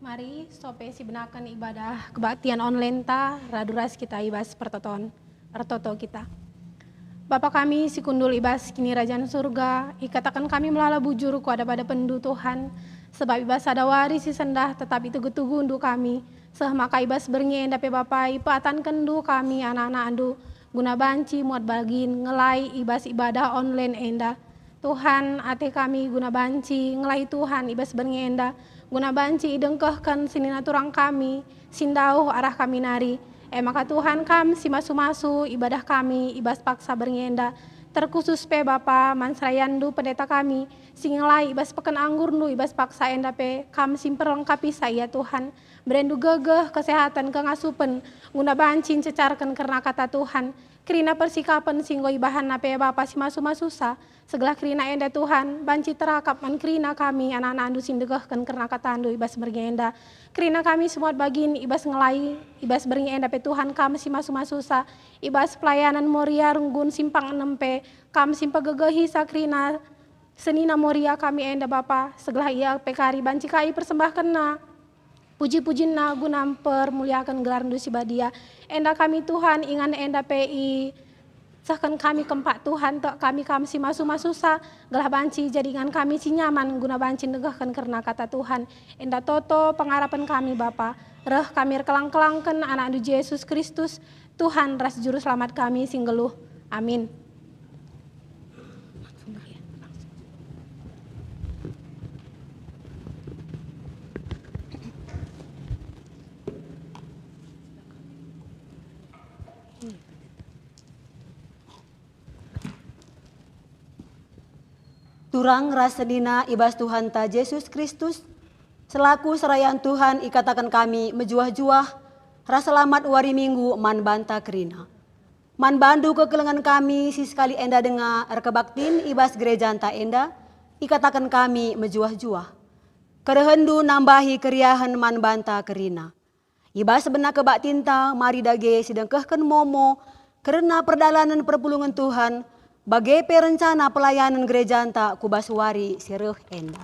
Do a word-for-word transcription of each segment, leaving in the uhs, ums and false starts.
Mari, sope sibenaken ibadah kebaktian online ta, radu ras kita i bas pertoton ertoto kita. Bapa kami si kundul i bas Kinirajan Surga, ikataken kami melala bujur ku adap-adapenNdu, Tuhan, sebab i bas sada wari si sendah tetap itugu-tuguNdu kami, seh maka i bas berngi enda pe, Bapa, ipeatankenndu kami, anak-anakNdu, guna banci muat bagin ngelai i bas ibadah online enda. Tuhan, ate kami guna banci ngelai Tuhan i bas berngi enda, guna banci idengkehken senina turang kami, si ndauh arah kami nari. E maka Tuhan, Kam si masu-masu ibadah kami i bas paksa berngi enda, terkhusus pe Bapa, man serayanNdu pendeta kami, si ngelai i bas peken anggurNdu i bas paksa enda pe, Kam si mperlengkapisa ia, Tuhan. Berendu gegeh, kesehatan, kengasupen, guna banci ncecarken kerna kata Tuhan. Kerina persikapen si enggo ibahanna pe Bapa si masu-masusa, segelah kerina enda Tuhan, banci terakap man kerina kami anak-anakNdu si ndekehken kerna kataNdu i bas berngi enda. Kerina kami semuat bagin i bas ngelai, i bas berngi enda pe Tuhan Kam si masu-masusa, i bas pelayanan Moria runggun simpang enem pe, Kam si mpegegehisa kerina senina Moria kami enda Bapa, segelah ia pe kari banci kai persembahkenna puji-pujinna guna mpermuliaken gelarNdu si badia. Enda kami Tuhan, ingan enda pe isehken kami kempak Tuhan, tek kami Kam si masu-masusa, gelah banci jadi ingan kami si nyaman guna banci ndekehken kerna kata Tuhan. Enda toto pengarapen kami Bapa, reh kami erkelang-kelangken AnakNdu Jesus Kristus, Tuhan ras Juru Selamat kami si nggeluh. Amin. Turang ras senina i bas Tuhanta Jesus Kristus, selaku serayan Tuhan ikataken kami mejuah-juah ras selamat wari Minggu man banta kerina. Man bandu kekelengen kami si sekali enda denga erkebaktin i bas gerejanta enda, ikataken kami mejuah-juah. Kerehenndu nambahi keriahen man banta kerina. I bas bena kebaktinta mari dage sidengkehken momo kerna perdalanen perpulungen Tuhan, bage pe rencana pelayanen gerejanta ku bas wari si reh enda.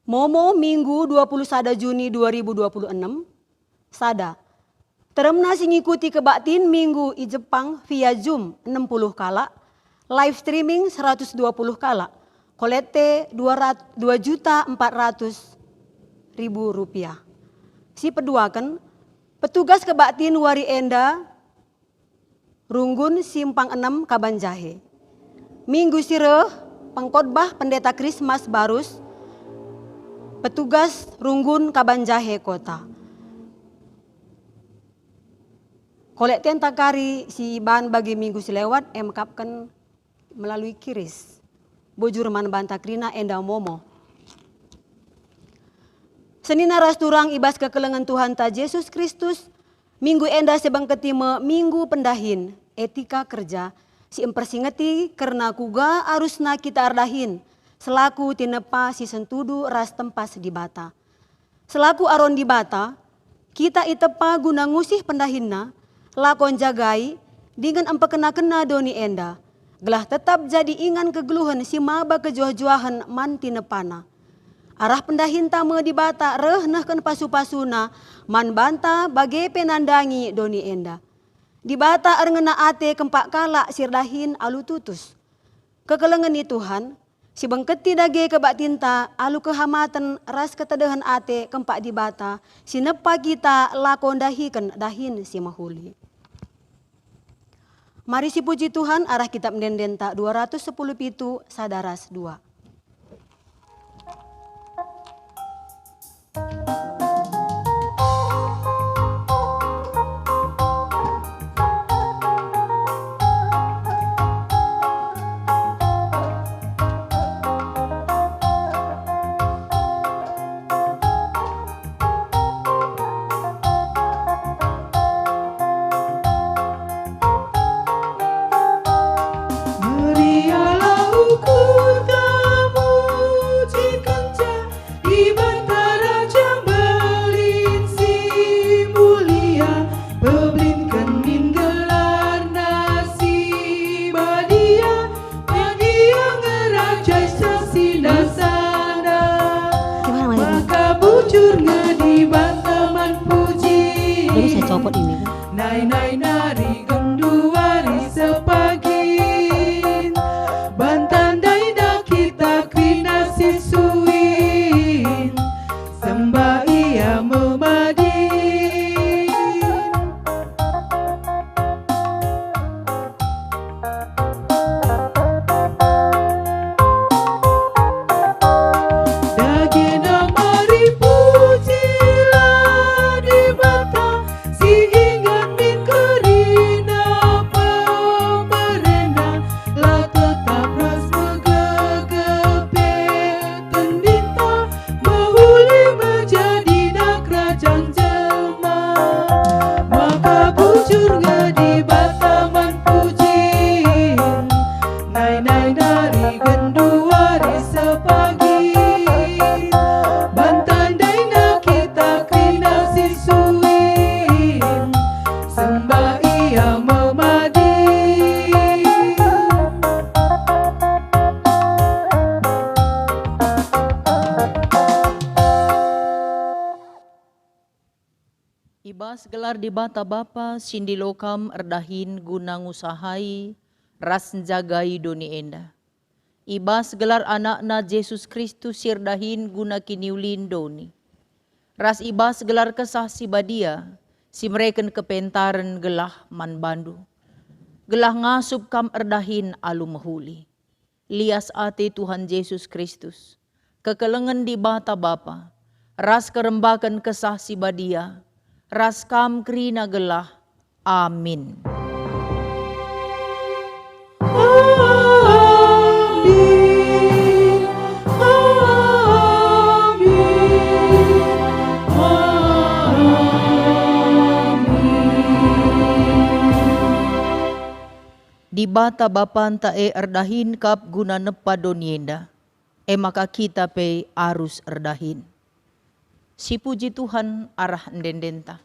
Momo Minggu dua puluh sada Juni dua ribu dua puluh enem, sada. Teremna si ngikuti kebaktin Minggu i Jepang via Zoom enem puluh kalak, live streaming seratus dua puluh kalak, kolekte dua rat-, dua juta empat ratus ribu rupiah. Si peduaken, petugas kebaktin wari enda runggun simpang enem Kabanjahe. Minggu si reh, pengkhotbah Pendeta Krismas Barus, petugas runggun Kabanjahe Kota. Kolektenta kari si iban bagi minggu si lewat emkapken melalui kiris. Bujur man banta kerina enda momo. Senina ras turang i bas kekelengen Tuhanta Jesus Kristus, minggu enda sibengketi me Minggu Pendahin, Etika Kerja, si mpersingeti kerna kuga arusna kita erdahin selaku tinepa si sentudu ras tempas Dibata. Selaku aron Dibata, kita itepa guna ngusih pendahinNa, lako njagai, dingen empekenakenNa doni enda, gelah tetap jadi ingan kegeluhen si maba kejuah-juahen man tinepaNa. Arah pendahinta me Dibata reh nehken pasu-pasuNa man banta bage pe nandangi doni enda. Dibata erngena ate kempak kalak si erdahin alu tutus. Kekelengen i Tuhan, sibengketi dage kebaktinta alu kehamaten ras ketedehen ate kempak Dibata, si nepa kita lako ndahiken dahin si mehuli. Mari sipuji Tuhan arah kitab ende-endenta dua ratus sepuluh pitu, sada ras dua. Meriahlah ukurta, Nai-nai nari genduari sepagin, bantan daina kita kerina si suin, sembah ia memadin. Dage nari pujilah Dibata si ingan min kerina pemerenda, la tetap ras megegep pe tendinta, mehuli menjadi nak kerajaan jelma. Maka bujur nge Dibata man pujin, nai-nai nari genduari sepagin, bantan daina kita kerina si suin, sembah ia memadin. I bas gelar Dibata Bapa si ndilo kam erdahin guna ngusahai ras njagai doni enda. I bas gelar AnakNa Jesus Kristus si erdahin guna kiniulin doni. Ras i bas gelar Kesah Si Badia si mereken kepentaren gelah man bandu, gelah ngasup kam erdahin alu mehuli. Lias ate Tuhan Jesus Kristus, kekelengen Dibata Bapa, ras kerembaken Kesah Si Badia, ras kam kerina gelah. Amin. Amin. Amin. Amin. Dibata Bapanta e erdahin kap guna nepa doni enda, e maka kita pe arus erdahin. Sipuji Tuhan arah ende-endenta.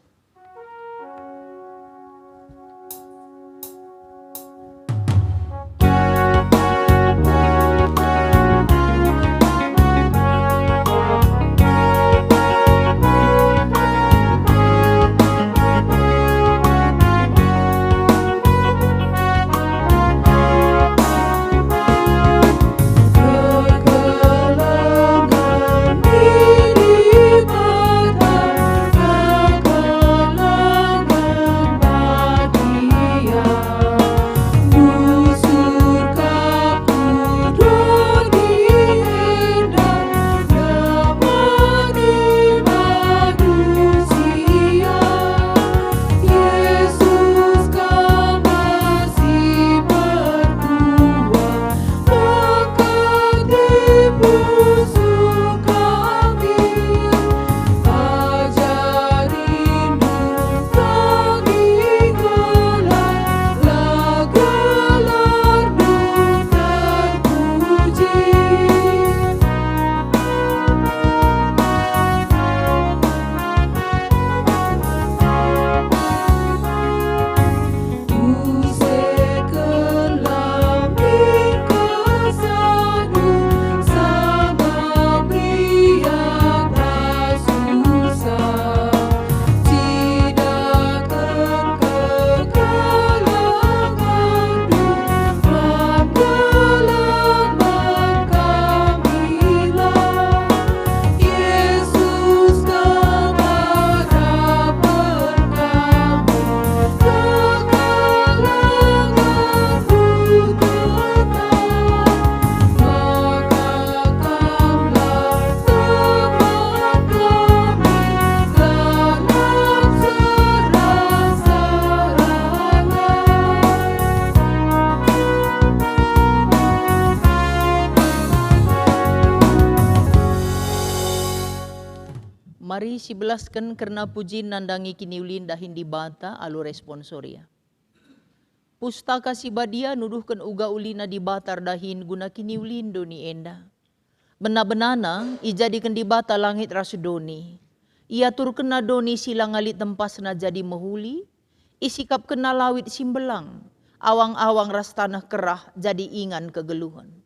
Mari sibelasken kerna puji nandangi kiniulin dahin Dibata alu responsoria. Pustaka Si Badia nuduhken uga ulina Dibata erdahin guna kiniulin doni enda. Bena-benana ijadiken Dibata langit ras doni. IaturkenNa doni si langa lit tempasna jadi mehuli, isikapkenNa lawit si mbelang, awang-awang ras taneh kerah jadi ingan kegeluhen.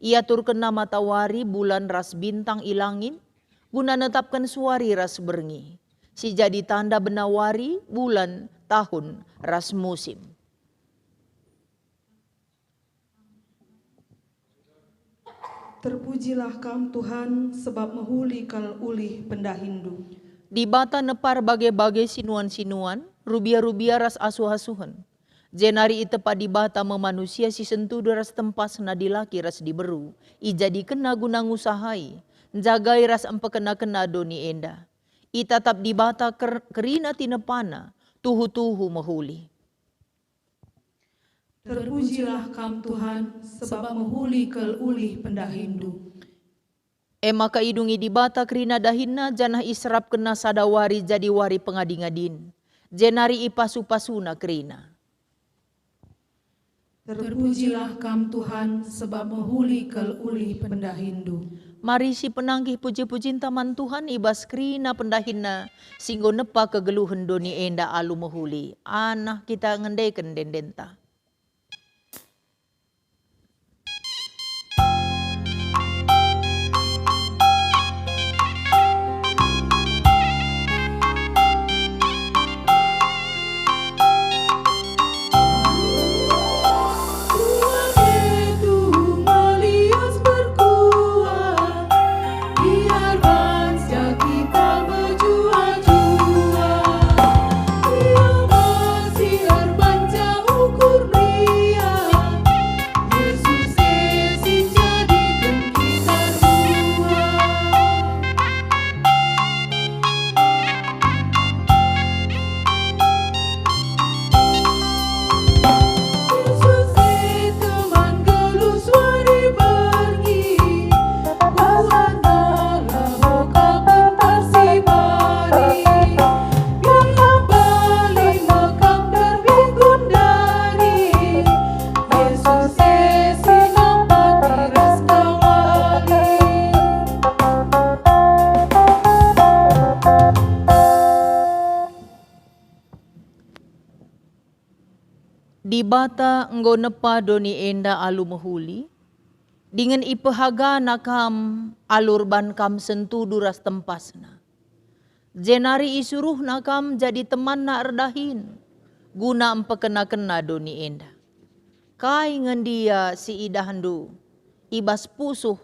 IaturkenNa matawari, bulan ras bintang i langit, guna netapken suari ras berngi, si jadi tanda benawari, bulan, tahun ras musim. Terpujilah Kam, Tuhan, sebab mehuli kal ulih pendahinNdu. Dibata nepar bage-bage sinuan-sinuan, rubia-rubia ras asuh-asuhen. Jenari itepa Dibata me manusia si sentudu ras tempasna, dilaki ras diberu, ijadikenna guna ngusahai, njagai ras mpekena-kena doni enda. Itatap Dibata ker-, kerina tinepaNa, tuhu-tuhu mehuli. Terpujilah Kam, Tuhan, sebab mehuli kal ulih pendahinNdu. E maka idungi Dibata kerina dahinNa, janah iserapkenNa sada wari jadi wari pengadi-ngadin, jenari ipasu-pasuNa kerina. Terpujilah Kam, Tuhan, sebab mehuli kal ulih pendahinNdu. Mari sipenanggih puji-pujinta man Tuhan i bas kerina pendahinNa si enggo nepa kegeluhen doni enda alu mehuli. Anah kita ngendeken ende-endenta. Biar banca kita mejuah-juah, ia masih erbanca ukur meriah. Yesus e si njadiken kita ruah. Yesus e teman geluh suari berngi, buatna labo ka pentar si bari. Biar bali mekam terbih gundari, Yesus e si nampati ras kawali. Dibata enggo nepa doni enda alu mehuli, dingen ipehagaNa kam alu erban kam sentudu ras tempasNa. Jenari isuruhNa kam jadi temanNa erdahin, guna mpekena-kena doni enda. Kai nge ndia si idahndu i bas pusuh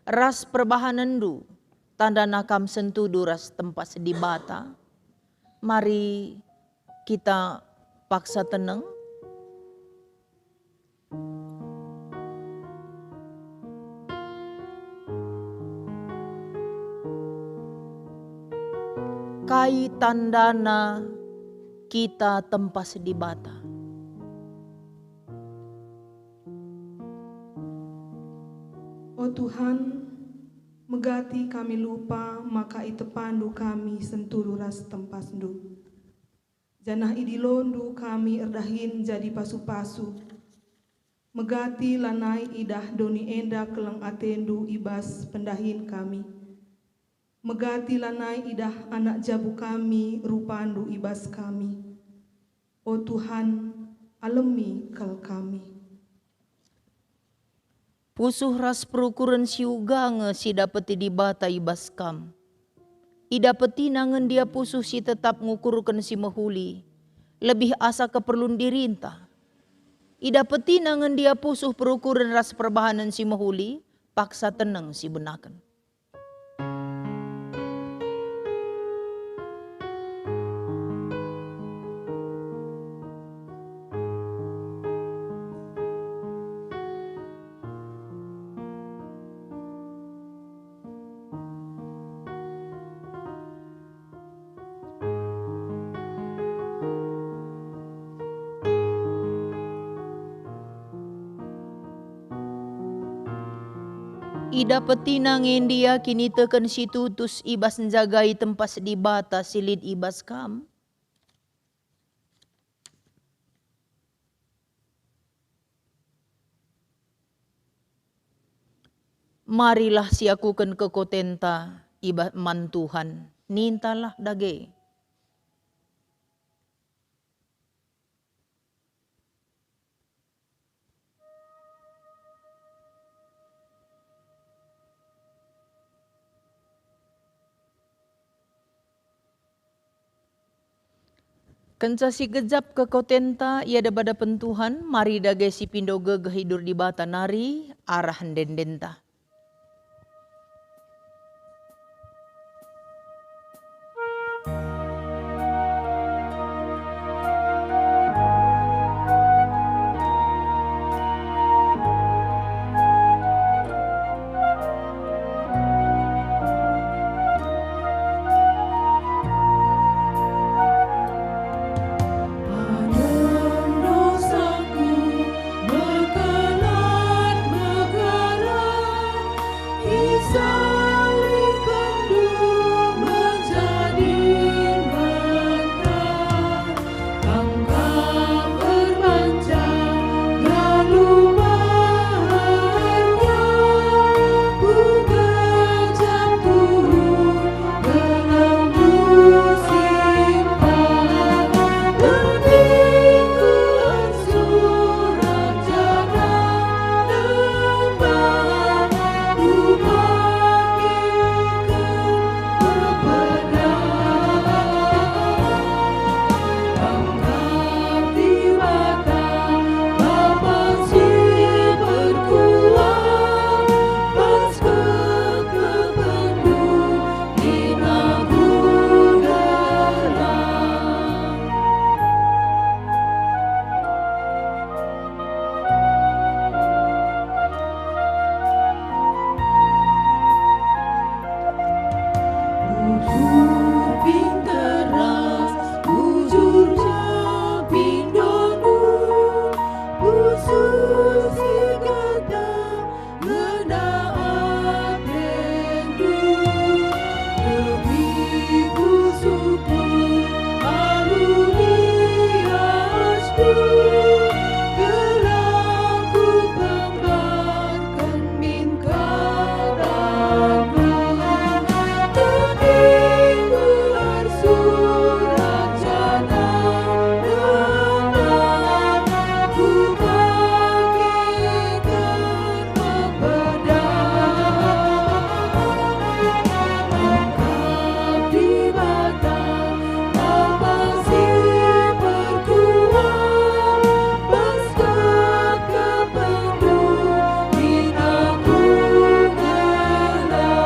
ras perbahanenndu, tandana kam sentudu ras tempas Dibata? Mari kita paksa teneng. Kai tandana kita tempas Dibata? O Tuhan, megati kami lupa maka itepandu kami sentudu ras tempasndu. Janah idilondu kami erdahin jadi pasu-pasu. Megati lanai idah doni enda keleng atendu i bas pendahin kami. Megati lanai idah anak jabu kami rupandu i bas kami. O Tuhan, alemi kal kami. Pusuh ras perukuren si uga nge si dapeti Dibata i bas kam. IdapetiNa nge ndia pusuh si tetap ngukurken si mehuli, lebih asa keperlun dirinta. IdapetiNa nge ndia pusuh perukuren ras perbahanen si mehuli, paksa teneng si benaken. IdapetiNa nge ndia kiniteken si tutus i bas njagai tempas Dibata si lit i bas kam? Marilah siakuken kekotenta i ba-, man Tuhan, nintalah dage. Kenca si gejap kekotenta i adep-adepen Tuhan, mari dage sipindo gegeh idur Dibata nari arah ende-endenta. Adem dosaku mekelat megarak, isalikenNdu menjadi mentah. Kam kap erbanca lalu mernya, ku gejap turun gelarNdu si padan. Lebih ku ersurak janah nembah, ku bangkitken pepadan. Engkau Dibata, Bapa si perkuah, bas kekepenndu kin aku gelah. Bujur pinteras, bujur pepindondu, pusuh si gata ngena atendu. Lebih kusyukur alu liasku, gelah kukembarken min kadandu. Tadingku ersurak janah nembah, kubangkitken pepadan. Engkau Dibata, Bapa si perkuah, bas kekepenndu kin aku gelah.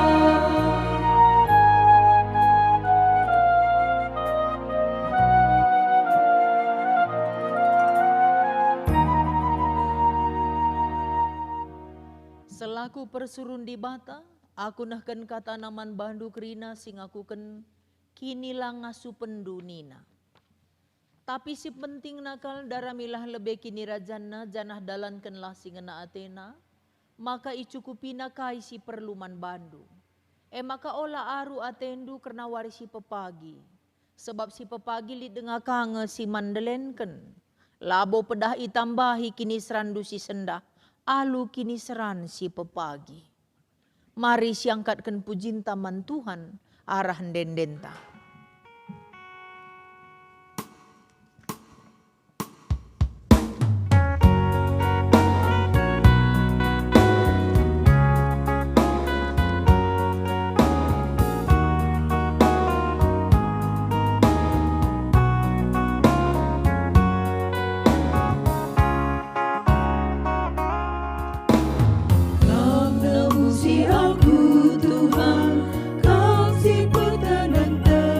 Selaku persurun Dibata, aku nehken kataNa man bandu kerina si ngakuken kinilangasupenNdu nina, "Tapi si pentingna kal, daramilah lebe kinirajanNa, janah dalankenlah si ngena ateNa, maka icukupiNa kai si perlu man bandu. E maka ola aru atendu kerna wari si pepagi, sabap si pepagi lit denga ka nge si man ndelenken. Labo pedah itambahi kiniseranndu si sendah alu kiniseran si pepagi." Mari siangkatken pujinta man Tuhan arah ende-endenta. Kam nebusi aku, Tuhan, Kam si pertahanken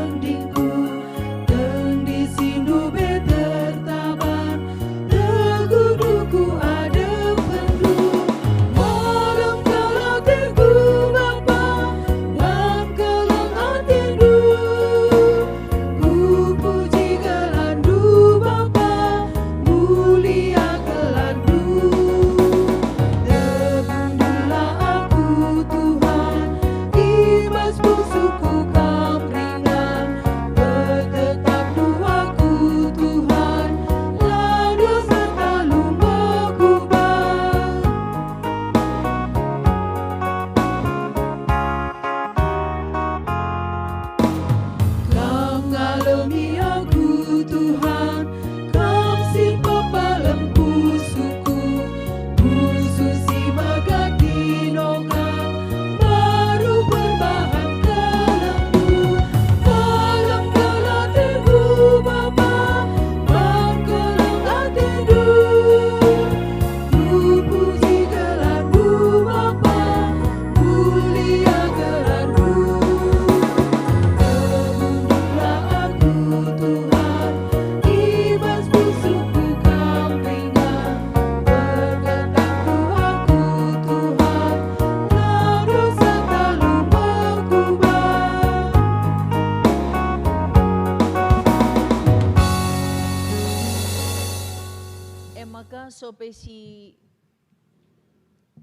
pe si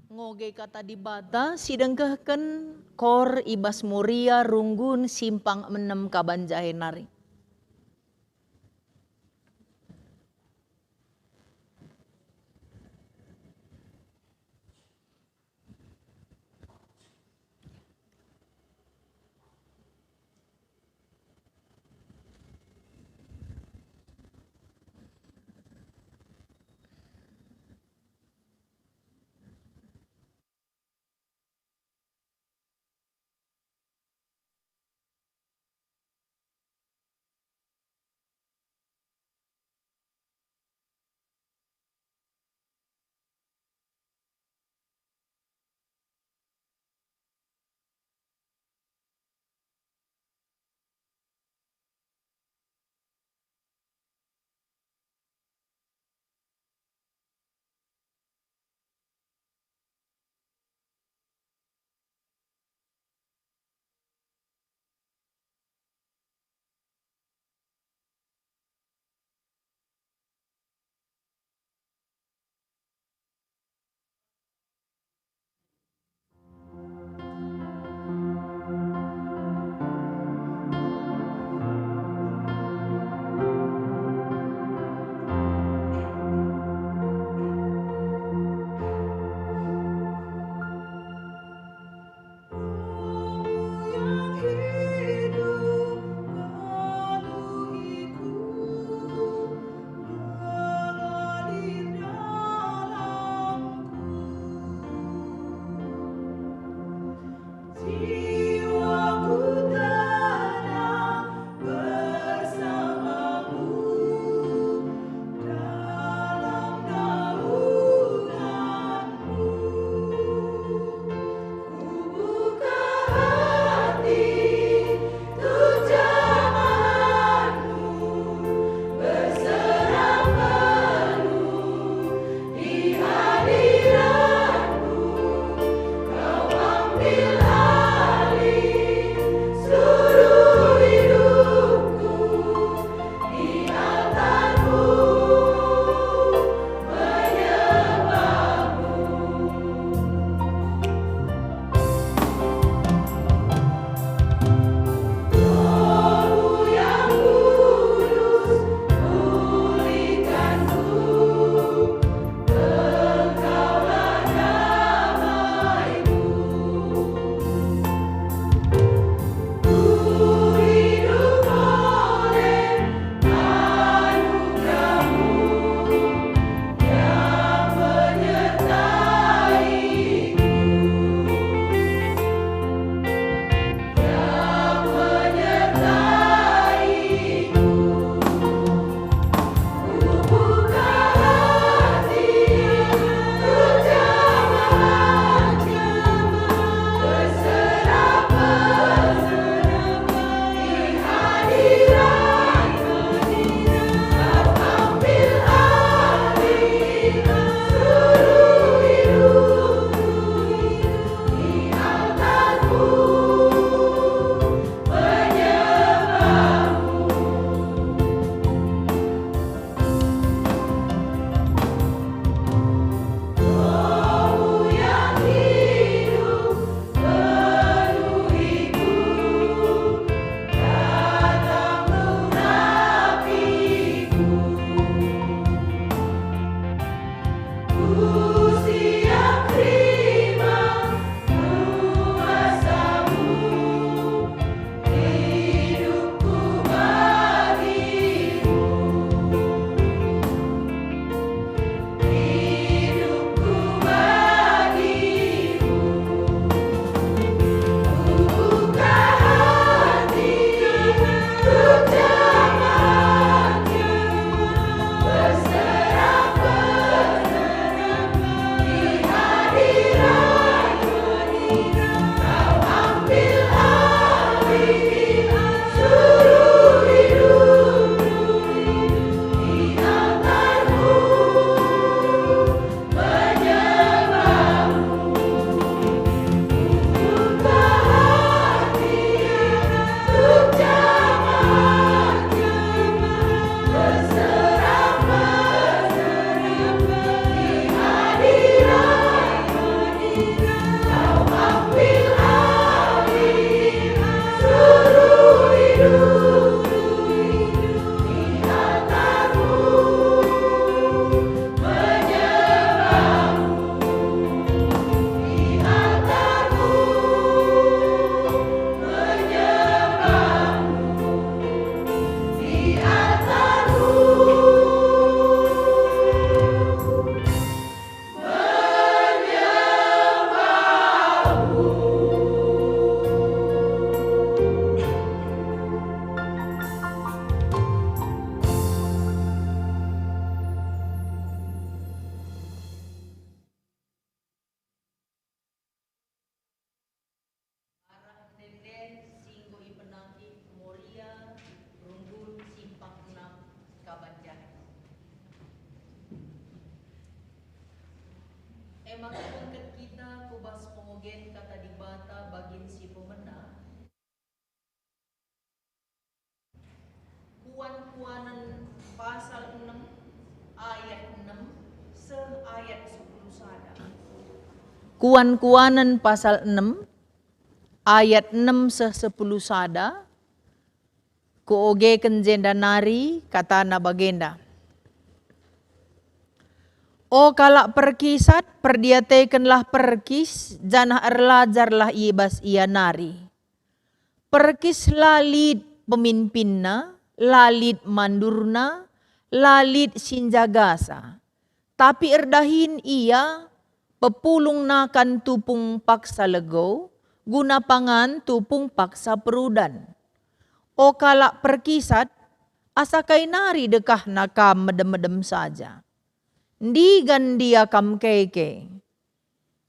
ngoge Kata Dibata, si dengkehken kor i bas Moria, Runggun, Simpang Enem Kaban Jahe nari. Maka bengket kita ku bas pengogen Kata Dibata bagin si pemena. Kuan-kuanen pasal enem ayat enem seh ayat sepuluh sada. Kuan-kuanen pasal enem ayat enem seh sepuluh sada. Kuogeken jenda nari, katana bagenda, "O kalak perkisat, perdiatekenlah perkis, janah erlajarlah i bas ia nari. Perkis la lit pemimpinna, la lit mandurna, la lit si njagasa. Tapi erdahin ia pepulung nakan tupung paksa lego, guna pangan tupung paksa perudan. O kalak perkisat, asa kai nari dekahna kam medem-medem saja? Ndigan ndia kam keke?"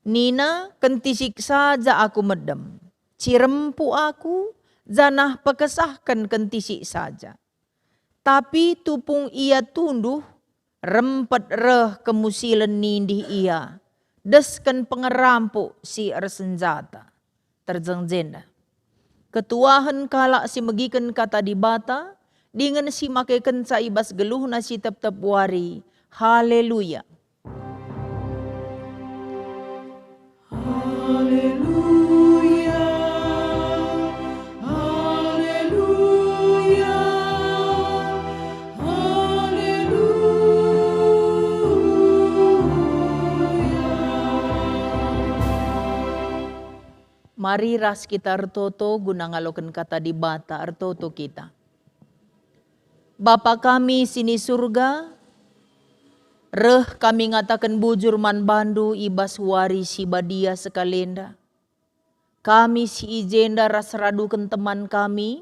Nina, "Kentisik saja aku medem. Cirempu aku, janah pekesahken kentisik saja." Tapi tupung ia tunduh, rempet reh kemusilen nindih ia, desken pengerampuk si ersenjata. Terjeng jenda. Ketuahen kalak si megiken Kata Dibata, dingen si makekenca i bas geluhna si tep-tep wari. Haleluya! Haleluya, haleluya, haleluya. Mari ras kita ertoto guna ngaloken Kata Dibata, ertoto kita. Bapa kami si ni Surga, reh kami ngataken bujur man bandu i bas wari si badia sekalenda. Kami si i jenda ras raduken teman kami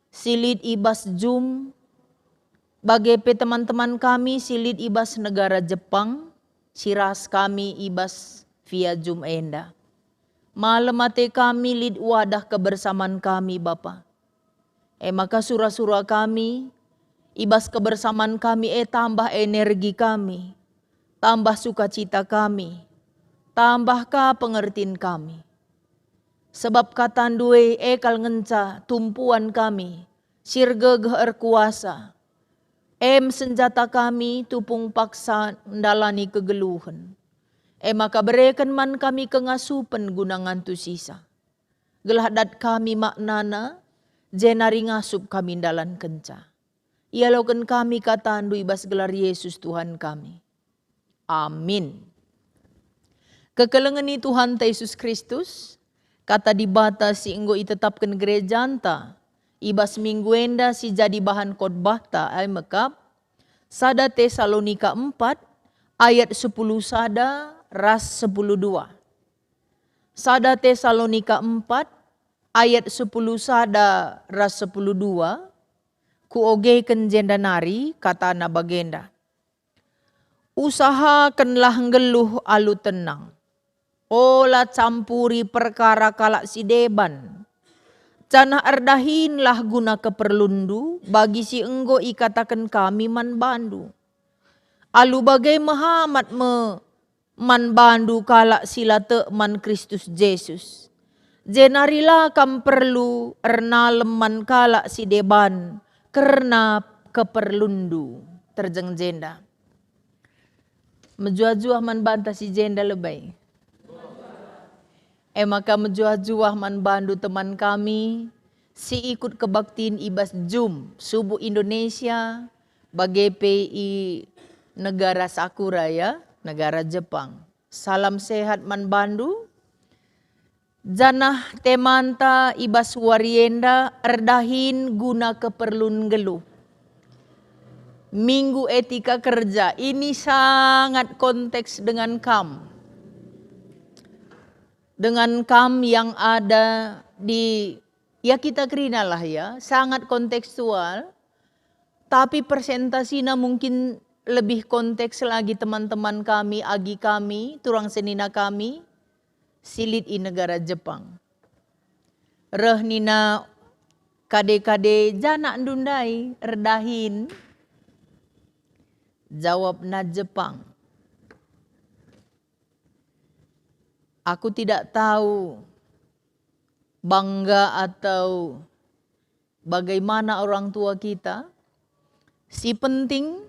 si lit i bas Zoom, bage pe teman-teman kami si lit i bas negara Jepang, si ras kami i bas via Zoom enda. Malem ate kami lit wadah kebersaman kami, Bapa. E maka sura-sura kami, i bas kebersaman kami e tambah energi kami, tambah sukacita kami, tambah ka pengertin kami. Sebab katandu e, e kal ngenca tumpuan kami, si ergegeh erkuasa, em senjata kami tupung paksa ndalani kegeluhen. E maka bereken man kami kengasupen guna ngantusisa. Gelah dat kami maknana, jenari ngasup kami ndalankenca. Ialoken kami katandu i bas gelar Yesus Tuhan kami. Amin. Kekelengen ni Tuhanta Yesus Kristus, Kata Dibata si enggo itetapken gerejanta i bas minggu enda si jadi bahan khotbahta, ai mekap sada Tesalonika empat ayat sepuluh sada ras sepuluh dua. Sada Tesalonika empat ayat sepuluh sada ras sepuluh dua, kuogeken jenda nari katana bagenda, "Usahakenlah nggeluh alu tenang. Ola campuri perkara kalak si deban. Janah erdahinlah guna keperlunndu bagi si enggo ikataken kami man bandu. Alu bage mehamat me man bandu kalak si la tek man Kristus Jesus. Jenari la kam perlu ernalem man kalak si deban kerna keperlunndu." Terjeng jenda. Mejuah-juah man banta si jenda lebe. E maka mejuah-juah man bandu teman kami si ikut kebaktin i bas Zoom, subuh Indonesia, bage pe i negara Sakura ya, negara Jepang. Salam sehat man bandu. Janah temanta i bas wari enda erdahin guna keperlun nggeluh. Minggu Etika Kerja ini sangat konteks dengan kam. Dengan kam yang ada di, ya, kita kerina lah ya, sangat kontekstual. Tapi persentasina mungkin lebih konteks lagi teman-teman kami, agi kami, turang senina kami, si lit i negara Jepang. Reh nina kade-kade, "Janakndu ndai erdahin?" Jawabna Jepang. Aku tidak tahu bangga atau bagaimana orang tua kita. Si penting,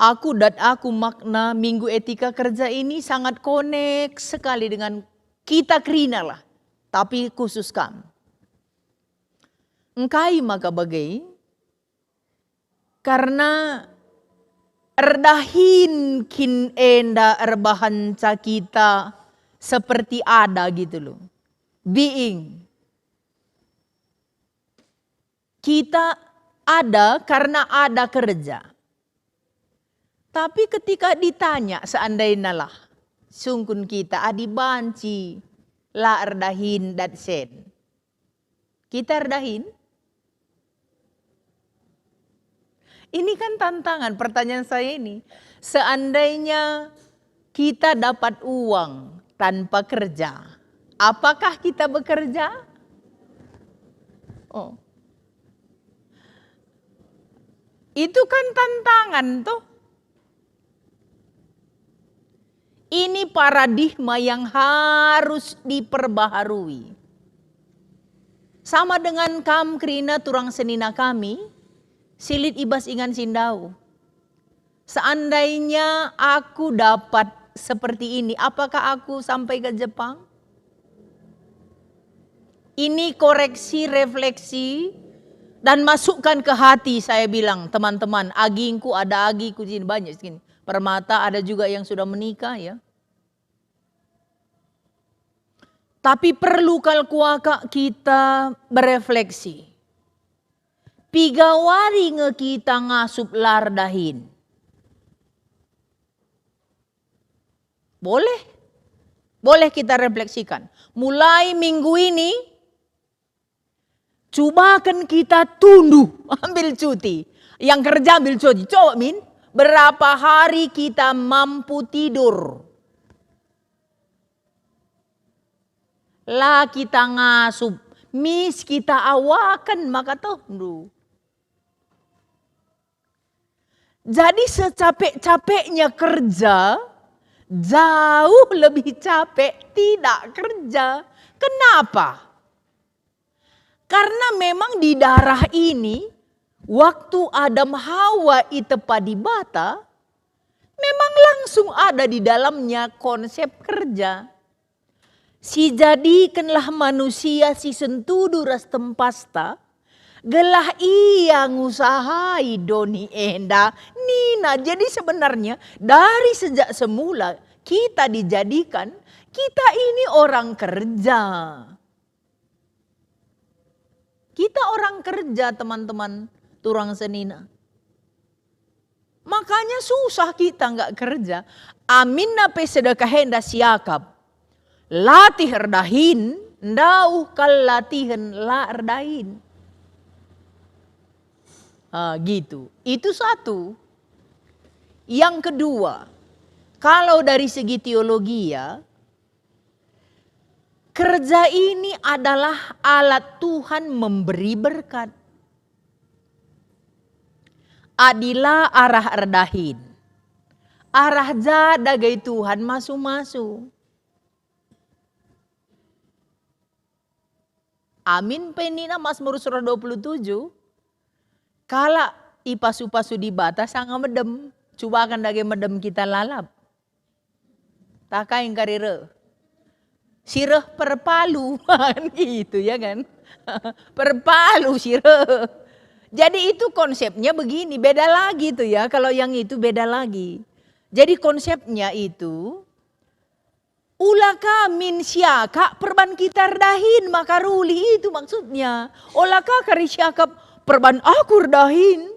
aku dan aku makna Minggu Etika Kerja ini sangat konek sekali dengan kita kerina lah, tapi khusus kam. Engkai maka bage? Karena erdahin kin enda erbahanca kita seperti ada gitu loh. Being. Kita ada karena ada kerja. Tapi ketika ditanya seandainya lah, sungkun kita adi banci la erdahin dat sen. Kita erdahin? Ini kan tantangan pertanyaan saya ini. Seandainya kita dapat uang tanpa kerja, apakah kita bekerja? Oh. Itu kan tantangan tuh. Ini paradigma yang harus diperbaharui. Sama dengan kam kerina turang senina kami, si lit i bas ingan si ndauh. Seandainya aku dapat seperti ini, apakah aku sampai ke Jepang? Ini koreksi, refleksi, dan masukkan ke hati, saya bilang, teman-teman, agingku, ada agiku di sini, banyak sini. Permata, ada juga yang sudah menikah, ya. Tapi perlu kal kuakap kita berefleksi. Piga wari nge kita ngasup la erdahin? Boleh. Boleh kita refleksikan. Mulai minggu ini, cubaken kita tunduh, ambil cuti. Yang kerja ambil cuti. Coba min, berapa hari kita mampu tidur? La kita ngasup, mis kita awaken maka tehndu. Jadi secapek-capeknya kerja, jauh lebih capek tidak kerja. Kenapa? Karena memang di darah ini, waktu Adam Hawa itepa Dibata, memang langsung ada di dalamnya konsep kerja. Sijadikenlah manusia si sentudu ras tempasta, gelah ia ngusahai doni enda, nina. Jadi sebenarnya dari sejak semula kita dijadikan, kita ini orang kerja. Kita orang kerja, teman-teman, turang senina. Makanya susah kita nggak kerja. Aminna pe sedekah enda siakap. Latih erdahin, ndauh kal latihen la erdahin. Ah, gitu. Itu satu. Yang kedua, kalau dari segi teologi ya, kerja ini adalah alat Tuhan memberi berkat. Adi la arah erdahin, arah ja dage Tuhan masu-masu. Amin pe nina Mazmur seratus dua puluh tujuh, kalak ipasu-pasu Dibata sanga medem, cubakan dage medem kita lalap. Takai engkari reh. Si reh perpalu, kan gitu ya kan. Perpalu si reh. Jadi itu konsepnya begini, beda lagi tuh ya. Kalau yang itu beda lagi. Jadi konsepnya itu, ula ka min siakap perban kita erdahin maka ruli, itu maksudnya. Ola ka kari siakap perban aku erdahin.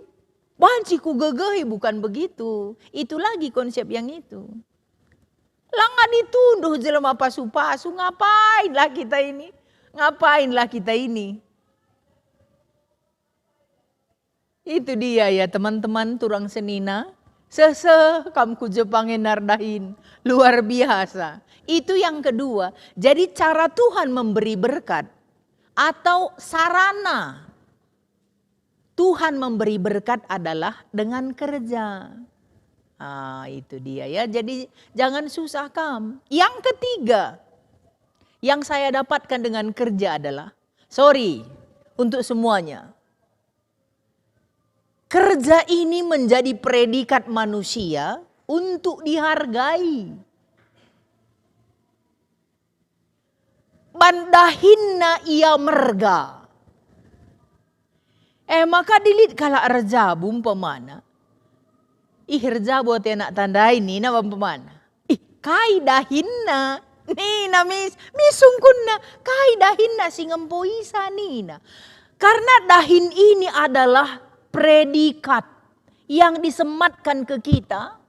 Banci kugegehi, bukan begitu. Itu lagi konsep yang itu. Langa ditunduh jelema pasu-pasu, ngapainlah kita ini? Ngapainlah kita ini? Itu dia ya teman-teman turang senina. Seh-seh kam ku Jepang e erdahin. Luar biasa. Itu yang kedua. Jadi cara Tuhan memberi berkat atau sarana Tuhan memberi berkat adalah dengan kerja. Ah, itu dia ya. Jadi jangan susah kam. Yang ketiga, Yang saya dapatkan dengan kerja adalah, sorry, untuk semuanya. Kerja ini menjadi predikat manusia untuk dihargai. Ban dahinna ia merga. Eh, maka lit kalak erjabu umpamana. "Ih, erjabu atena tandai," nina umpamana. "Ih, kai dahinna?" nina mis, mis sungkunna, "Kai dahinna si ngempo isa?" nina. Karena dahin ini adalah predikat yang disematkan ke kita,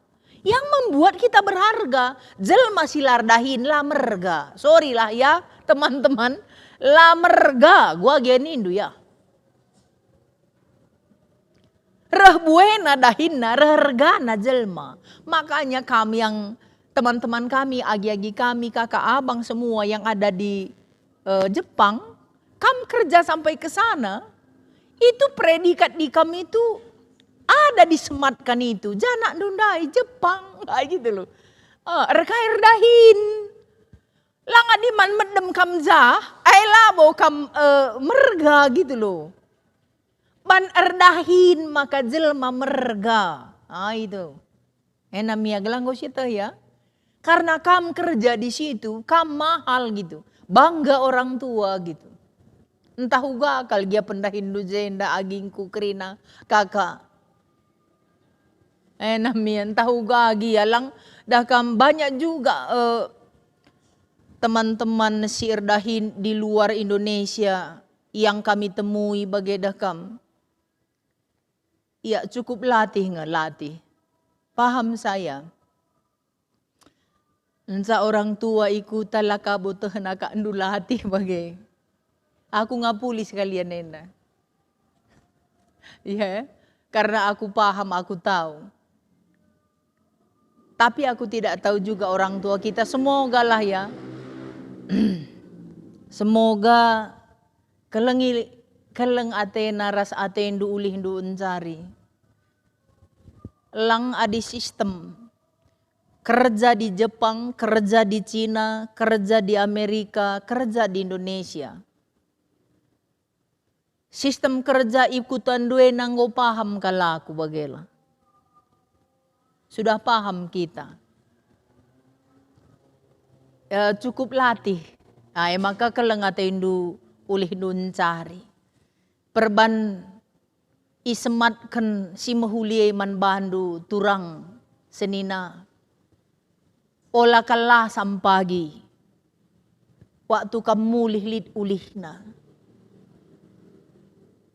yang membuat kita berharga. Jelma si la erdahin la merga. Sorry lah ya, teman-teman, la merga, gua gen nindu ya. Reh buena dahinna, reh ergana jelma. Makanya kami yang, teman-teman kami, agi-agi kami, kakak abang semua yang ada di, eh, Jepang, kam kerja sampai ke sana, itu predikat di kam itu ada disematkan itu, "Janakndu ndai Jepang," kayak gitu loh. Eh, erkai erdahin. Langa diman medem kam jah, ai labo kam, eh, merga gitu loh. Ban erdahin maka jelma merga. Ah, itu. Ena mia gelah enggo sieteh ya. Karena kam kerja di situ, kam mahal gitu. Bangga orang tua gitu. Ntah uga kal gia pendahinndu jenda agingku kerina kakak. Ena mia, ntah uga gia lang dah kam banyak juga, eh, teman-teman si erdahin di luar Indonesia yang kami temui bage dah kam. Ya, cukup latih nge, latih. Paham saya. Nca orang tua i kuta la ka butehen akakndu latih bage. Aku ngapuli sekalian enda. Iya, karena aku paham, aku tahu. Tapi aku tidak tahu juga orang tua kita. Semogalah ya. Semoga kelengi, keleng atena ras atendu ulihndu encari. Lang adi sistem. Kerja di Jepang, kerja di Cina, kerja di Amerika, kerja di Indonesia. Sistem kerja i kutandu ena enggo paham kal aku bagela. Sudah paham kita. Eh, cukup latih. Ah, e maka keleng atendu ulihndu encari. Perban isematken si mehuli e man bandu turang senina. Ola kal lasam pagi, waktu kam mulih lit ulihna.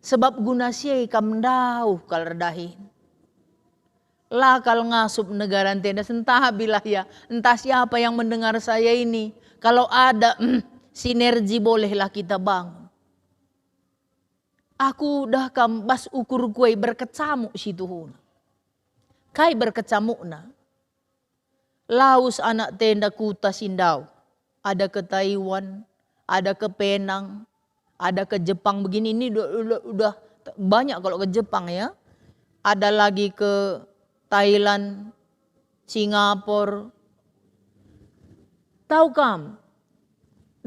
Sebab guna si e kam ndauh kal erdahin. La kal ngasup negara ntenda, sentabilah ya, entah siapa yang mendengar saya ini. Kalau ada, mm, sinergi bolehlah kita bangun. Aku dah kam bas ukur kuai berkecamuk si tuhuna. Kai berkecamukna? Lawes anak tenda kuta si ndauh. Ada ke Taiwan, ada ke Penang, ada ke Jepang. Begini ini udah, udah, udah banyak kalau ke Jepang ya. Ada lagi ke Thailand, Singapore. Tau kam,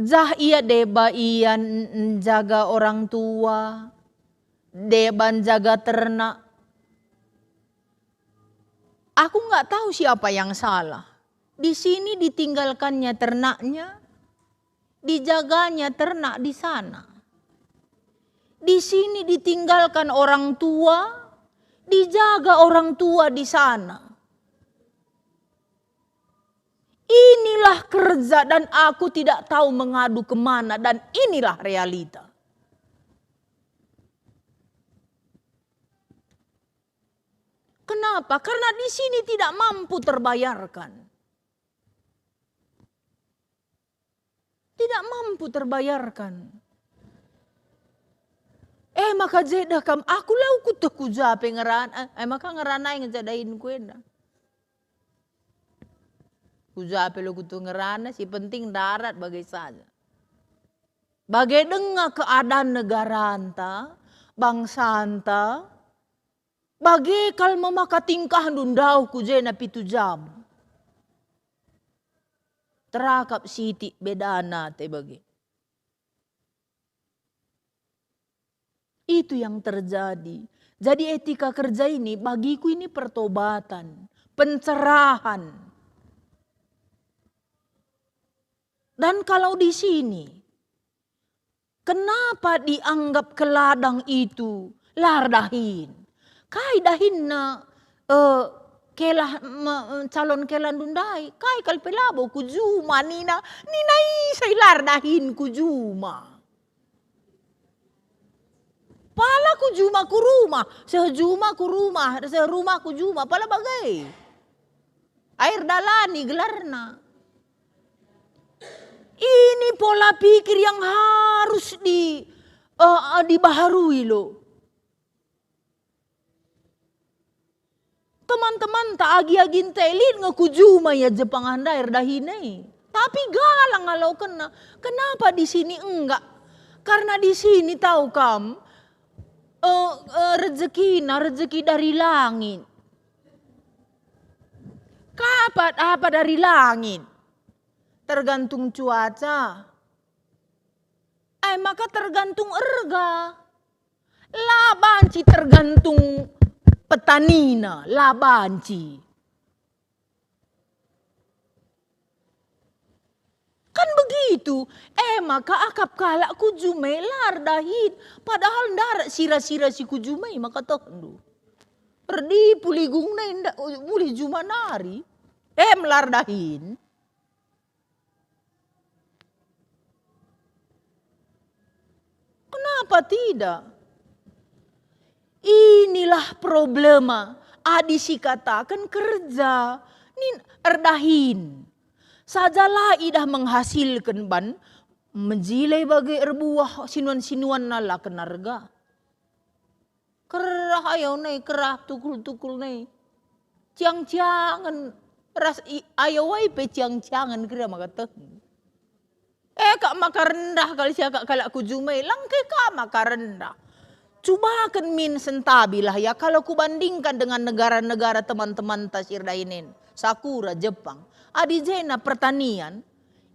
jah ia deba ia n-, njaga orang tua, deba njaga ternak. Aku nggak tahu siapa yang salah. Di sini ditinggalkannya ternaknya, dijaganya ternak di sana. Di sini ditinggalkan orang tua, dijaga orang tua di sana. Inilah kerja dan aku tidak tahu mengadu kemana dan inilah realita. Kenapa? Karena di sini tidak mampu terbayarkan. Tidak mampu terbayarkan. Eh, maka jedah kam, aku lau kueteh ku ja pe ngerana, eh, maka ngerana nge ja dahin ku enda. Ku ja pe lau kueteh ngerana, si penting darat bage saja. Bage denga keadaan negaranta, bangsanta, bage kal me maka tingkahndu ndauh ku jena pitu jam. Terakap sitik bedana te bage. Itu yang terjadi. Jadi etika kerja ini bagiku ini pertobatan, pencerahan. Dan kalau di sini, kenapa dianggap ke ladang itu la erdahin? Kai dahinna, eh, kelah, me-, calon kelandu ndai? Kai kal pe labo ku juma nina, nina i sai la erdahin ku juma. Pala ku juma ku rumah, seh juma ku rumah, seh rumah ku juma, pala bage. Air dalani gelarna. Ini pola pikir yang harus di, eh, dibaharui lo. Teman-temanta agi-agi nte lit nge ku juma ia Jepang ndai erdahina i. Tapi galang ngalokenna. Kenapa di sini enggak? Karena di sini tahu kam, eh, eh, rezekina, rezeki dari langit. Kapat apa dari langit? Tergantung cuaca. Eh, maka tergantung erga. La banci tergantung petanina, la banci. Kan begitu. Eh, maka akap kalak ku juma e la erdahin. Padahal ndarat sira-sira si ku juma e maka tehndu. Erdipu ligung nai nda-, mulih juma nari. Eh, la erdahin. Kenapa tidak? Inilah problema adi sikataken kerja nin erdahin. Saja la idah menghasilken ban menjilai bage erbuah sinuan-sinuanna la kena rega. Kerah ayo nai, kerah tukul-tukul nai. Ciang-ciangen ras i-, ayo wai pe ciang-ciangen kira maka teh. Eh, kak maka rendah kal siakap kalak ku juma e, lang ke ka maka rendah. Cubaken min sentabilah ya, kalau kubandingkan dengan negara-negara teman-temanta si erdahin en, Sakura, Jepang. Adi jena pertanian,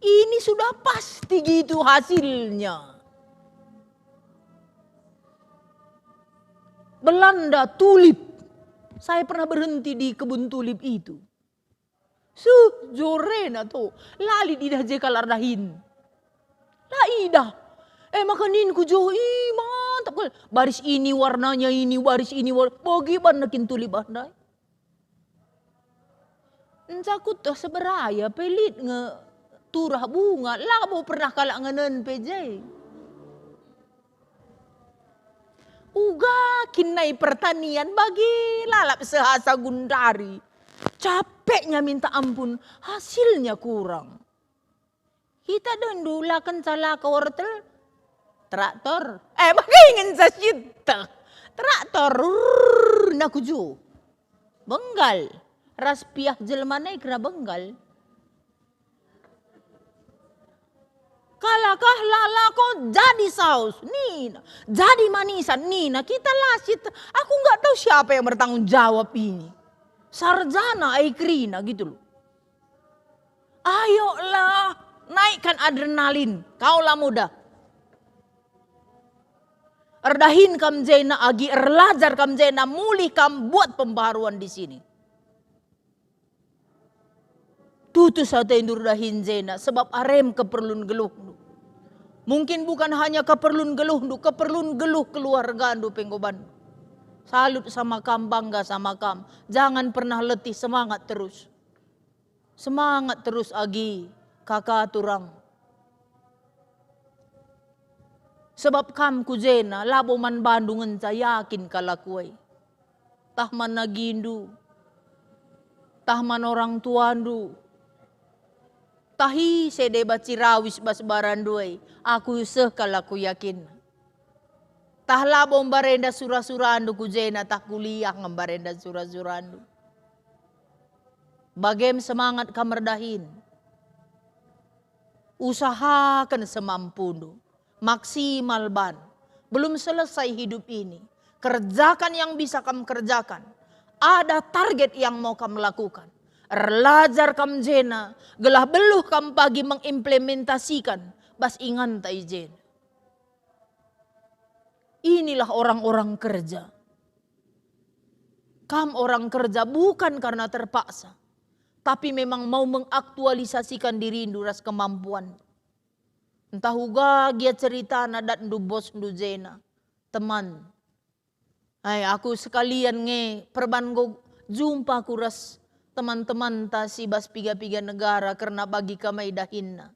ini sudah pasti gitu hasilnya. Belanda tulip. Saya pernah berhenti di kebun tulip itu. Suh, jorena to. La lit idah je kal erdahin. La idah. Eh, maka ningku jo, ih, mantap kal. Baris ini warnanya ini, baris ini war-, bagi banna kin tulip ndai. Nca kueteh seberaya pe lit nge turah bunga, labo pernah kalak ngenen pe je. Uga kin nai pertanian bagi lalap seh asa gundari. Capeknya minta ampun, hasilnya kurang. Kita dendu la kenca la ka wortel, traktor. Eh, bage ngenca sieteh. Traktor, rrrr, nakuju. Benggal. Ras piah jelma nai kena benggal. Kalakah la lako jadi saus, nina. Jadi manisan, nina. Kita la sieteh. Aku nggak tahu siapa yang bertanggung jawab ini. Sarjana ai kerina gitu loh. Ayolah, naikkan adrenalin, kau la muda. Erdahin kam jena agi erlajar kam jena, mulih kam buat pembaharuan di sini. Tutus atendu erdahin jena, sebab arem keperlun geluhndu. Mungkin bukan hanya keperlun geluhndu, keperlun geluh keluargandu pe enggo bandu. Salut sama kam, bangga sama kam. Jangan pernah letih, semangat terus. Semangat terus agi, kaka turang. Sebab kam ku jena labo man bandu ngenca, yakin kal aku e. Tah man agindu, tah man orang tuandu, tah ise deba cirawis bas barandu e, aku seh kal aku yakin. Tah labo mbarenda sura-surandu ku jena, tah kuliah nge mbarenda sura-surandu. Bagem semangat kam erdahin. Usahaken semampundu, maksimal ban. Belum selesai hidup ini. Kerjakan yang bisa kam kerjakan. Ada target yang mau kam lakukan. Erlajar kam jena, gelah beluh kam pagi mengimplementasikan bas inganta i jena. Inilah orang-orang kerja. Kam orang kerja bukan karena terpaksa, tapi memang mau mengaktualisasikan dirindu ras kemampuan. Ntah uga gia ceritana datndu bosndu jena, teman. Ai, aku sekalian nge perban enggo jumpa ku ras teman-temanta si bas piga-piga negara kerna bagi kam e dahinna.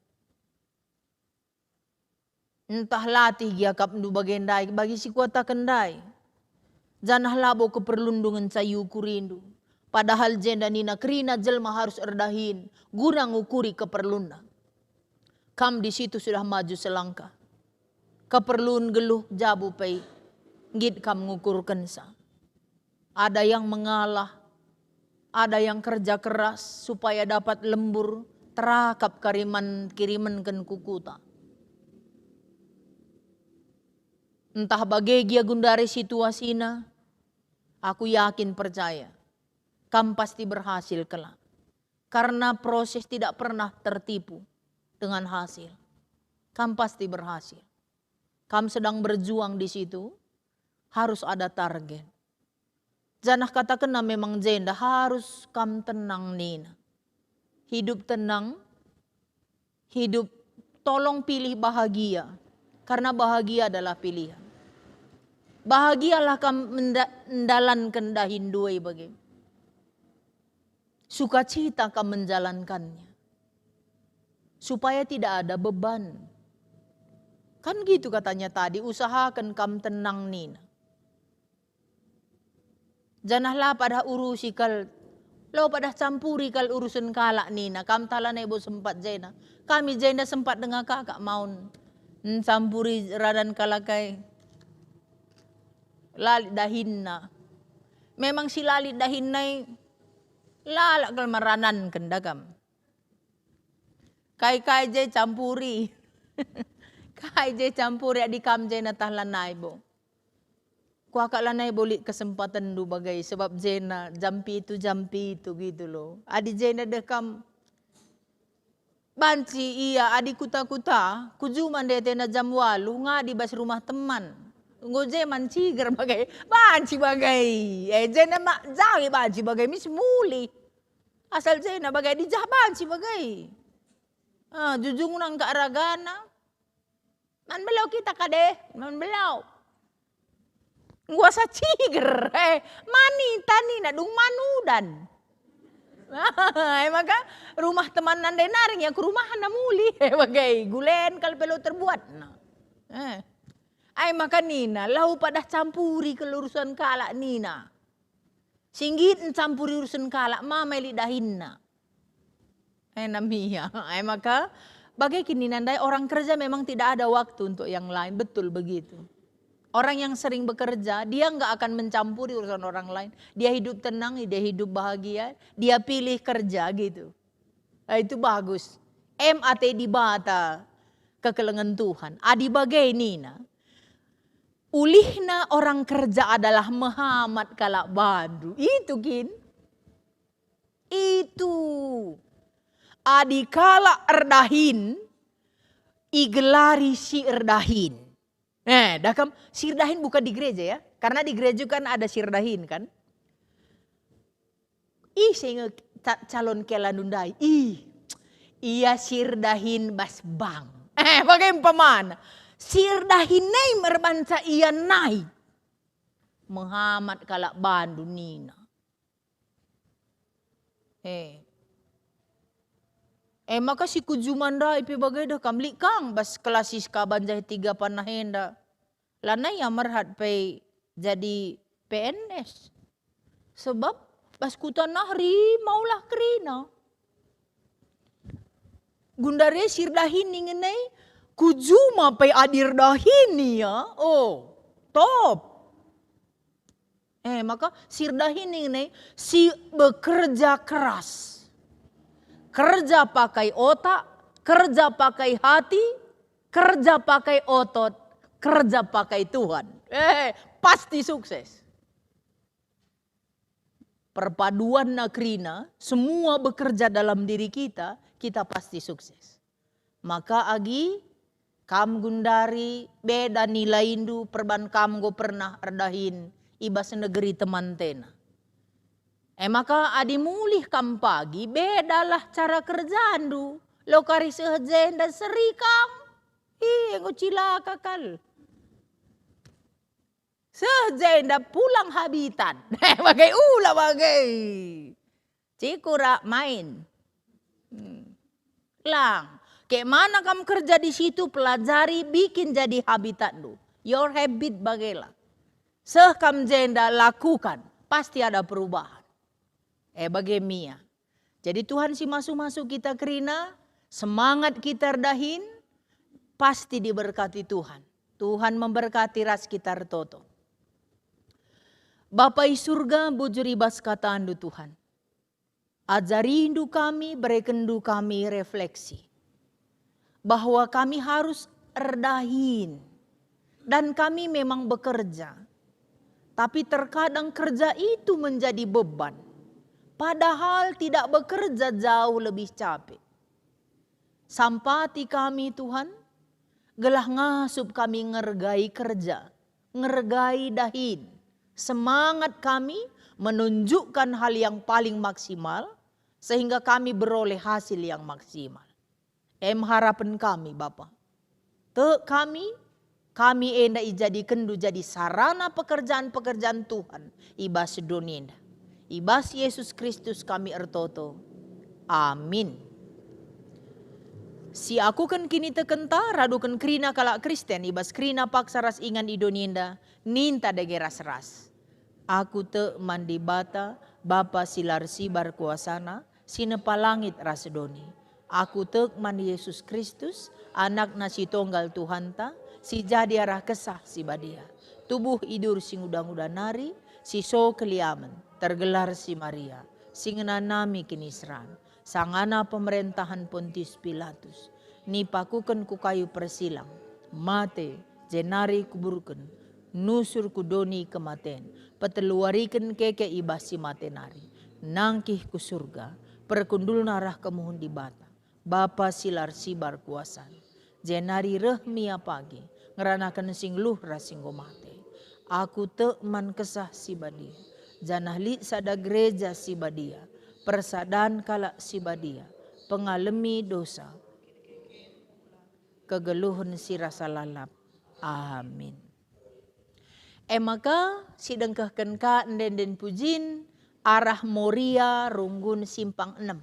Ntah latih gia akapndu bage ndai bagi si kuataken ndai. Janah labo keperlunndu ngenca iukurindu. Padahal jenda nina kerina jelma harus erdahin guna ngukuri keperlunna. Kam di situ sudah maju selangkah. Keperlun geluh jabu pe nggit kam ngukurkensa. Ada yang mengalah, ada yang kerja keras supaya dapat lembur terakap kariman kirimenken ku kuta. Ntah bage gia gundari situasina, aku yakin percaya, kam pasti berhasil kelak. Karena proses tidak pernah tertipu dengan hasil. Kam pasti berhasil. Kam sedang berjuang di situ, harus ada target. Janah katakenna memang jenda harus kam tenang nina. Hidup tenang, hidup, tolong pilih bahagia, karena bahagia adalah pilihan. Bahagialah kam menda-, mendalanken dahinndu e bage. Sukacita kam menjalankannya. Supaya tidak ada beban. Kan gitu katanya tadi, usahaken kam tenang nina. Janah la padah urusi kal, la padah campuri kal urusen kalak nina, kam talanai bo sempat jena. Kami jenda sempat denga kakak maun ncampuri radan kalak ai. La lit dahinna. Memang si la lit dahinna i, lalap kal merananken da kam. Kai-kai je campuri. Kai je campuri adi kam jena tah lanai bo. Kuakap lanai bo lit kesempatenndu bage, sebab jena jam pitu, jam pitu gitu lo. Adi jena deh kam banci ia adi kuta-kuta, ku juma ndai atena jam waluh ngadi bas rumah teman. Enggo je man ciger bage, banci bage. Eh, jena mak jage banci bage mis mulih. Asal jena bage dijah banci bage. Ah, jujungna engka ragana. Man belau kita kade, man belau. Nguasa ciger, eh, mani tani na dung manudan. Ai maka rumah teman nandai naring ya ku rumahna mulih, eh, bagai gulen kal pelo terbuat. Nah. Eh. Ai maka nina, lau padah campuri kal urusan kalak nina. Si nggit ncampuri urusen kalak, ma mai lit dahinna. Ai namia. Ai maka, bage kin nina ndai, orang kerja memang tidak ada waktu untuk yang lain. Betul begitu. Orang yang sering bekerja, dia nggak akan mencampuri urusan orang lain. Dia hidup tenang, dia hidup bahagia, dia pilih kerja gitu. Ah, itu bagus. Em ate Dibata kekelengen Tuhan. Adi bage nina, ulihna orang kerja adalah mehamat kalak bandu. Itu kin. Itu. Adi kalak erdahin, igelari si erdahin. Eh, dah kam, si erdahin bukan di gereja ya. Karena di gereja kan ada si erdahin kan. Ih, seh nge ca-, calon kelandu ndai. Ih, ia si erdahin bas bank. Eh, bage umpamana. Si erdahin nai merbanca ia nai. Mehamat kalak bandu nina. Eh. Eh, maka si ku juma ndai pe bage dah kam lit kang bas kelas Siska banjah tiga panah enda. Lanai ia merhat pe jadi P N S. Sebab bas kuta nahri maulah kerina. Gundari si erdahin ningen nai, ku juma pe adi erdahin ia, oh, top. Eh, maka si erdahin ningen nai, si bekerja keras. Kerja pakai otak, kerja pakai hati, kerja pakai otot, kerja pakai Tuhan. Eh, pasti sukses. perpaduanna kerina, semua bekerja dalam diri kita, kita pasti sukses. Maka agi kam gundari beda nilaindu perban kam enggo pernah erdahin i bas negeri temantena. E maka adi mulih kam pagi, bedalah cara kerjandu. Lo kari seh jenda seri kam. Ih, enggo cilaka kal. Seh jenda pulang habitat. Bage ula bage. Cikura main. Hmm. Lang. Kek mana kam kerja di situ, pelajari, bikin jadi habitatndu. Your habit bagela. Seh kam jenda lakukan, pasti ada perubahan. Eh, bage mia. Jadi Tuhan si masu-masu kita kerina, semangat kita erdahin, pasti diberkati Tuhan. Tuhan memberkati ras kita ertoto. Bapa i surga, bujur i bas kataNdu, Tuhan. Ajarindu kami, berekenndu kami refleksi bahwa kami harus erdahin, dan kami memang bekerja, tapi terkadang kerja itu menjadi beban, padahal tidak bekerja jauh lebih capek. Sampati kami, Tuhan, gelah ngasup kami ngergai kerja, ngergai dahin. Semangat kami menunjukkan hal yang paling maksimal, sehingga kami beroleh hasil yang maksimal. Em harapen kami, Bapa. Tek kami, kami enda ijadikenndu jadi sarana pekerjaan-pekerjaan Tuhan i bas doni enda. I bas Yesus Kristus kami ertoto. Amin. Si akuken kinitekenta raduken kerina kalak Kristen i bas kerina paksa ras ingan i doni enda, ninta dage ras-ras. Aku tek man Dibata, Bapa si la ersibar kuasana, si nepa langit ras doni. Aku tek man Yesus Kristus, AnakNa si Tonggal Tuhanta, si jadi arah Kesah Si Badia. Tubuh idur si nguda-nguda nari, si so keliamen, tergelar si Maria, si ngenanami kiniseran, sangana pemerentahen Pontius Pilatus, nipakuken ku kayu persilang, mate, jenari kuburken, nusur ku doni kematen, peteluwariken keke i bas si mate nari, nangkih ku Surga, perkundulna arah kemuhen Dibata, Bapa si la ersibar kuasana. Jenari reh mia pagi, ngeranaken si nggeluh ras si enggo mate. Aku tek man Kesah Si Badia, janah lit sada gereja si badia, persadan kalak si badia, pengalemi dosa, kegeluhen si rasa lalap. Amin. E maka, sidengkehken ka ende-enden pujin arah Moria runggun simpang enem.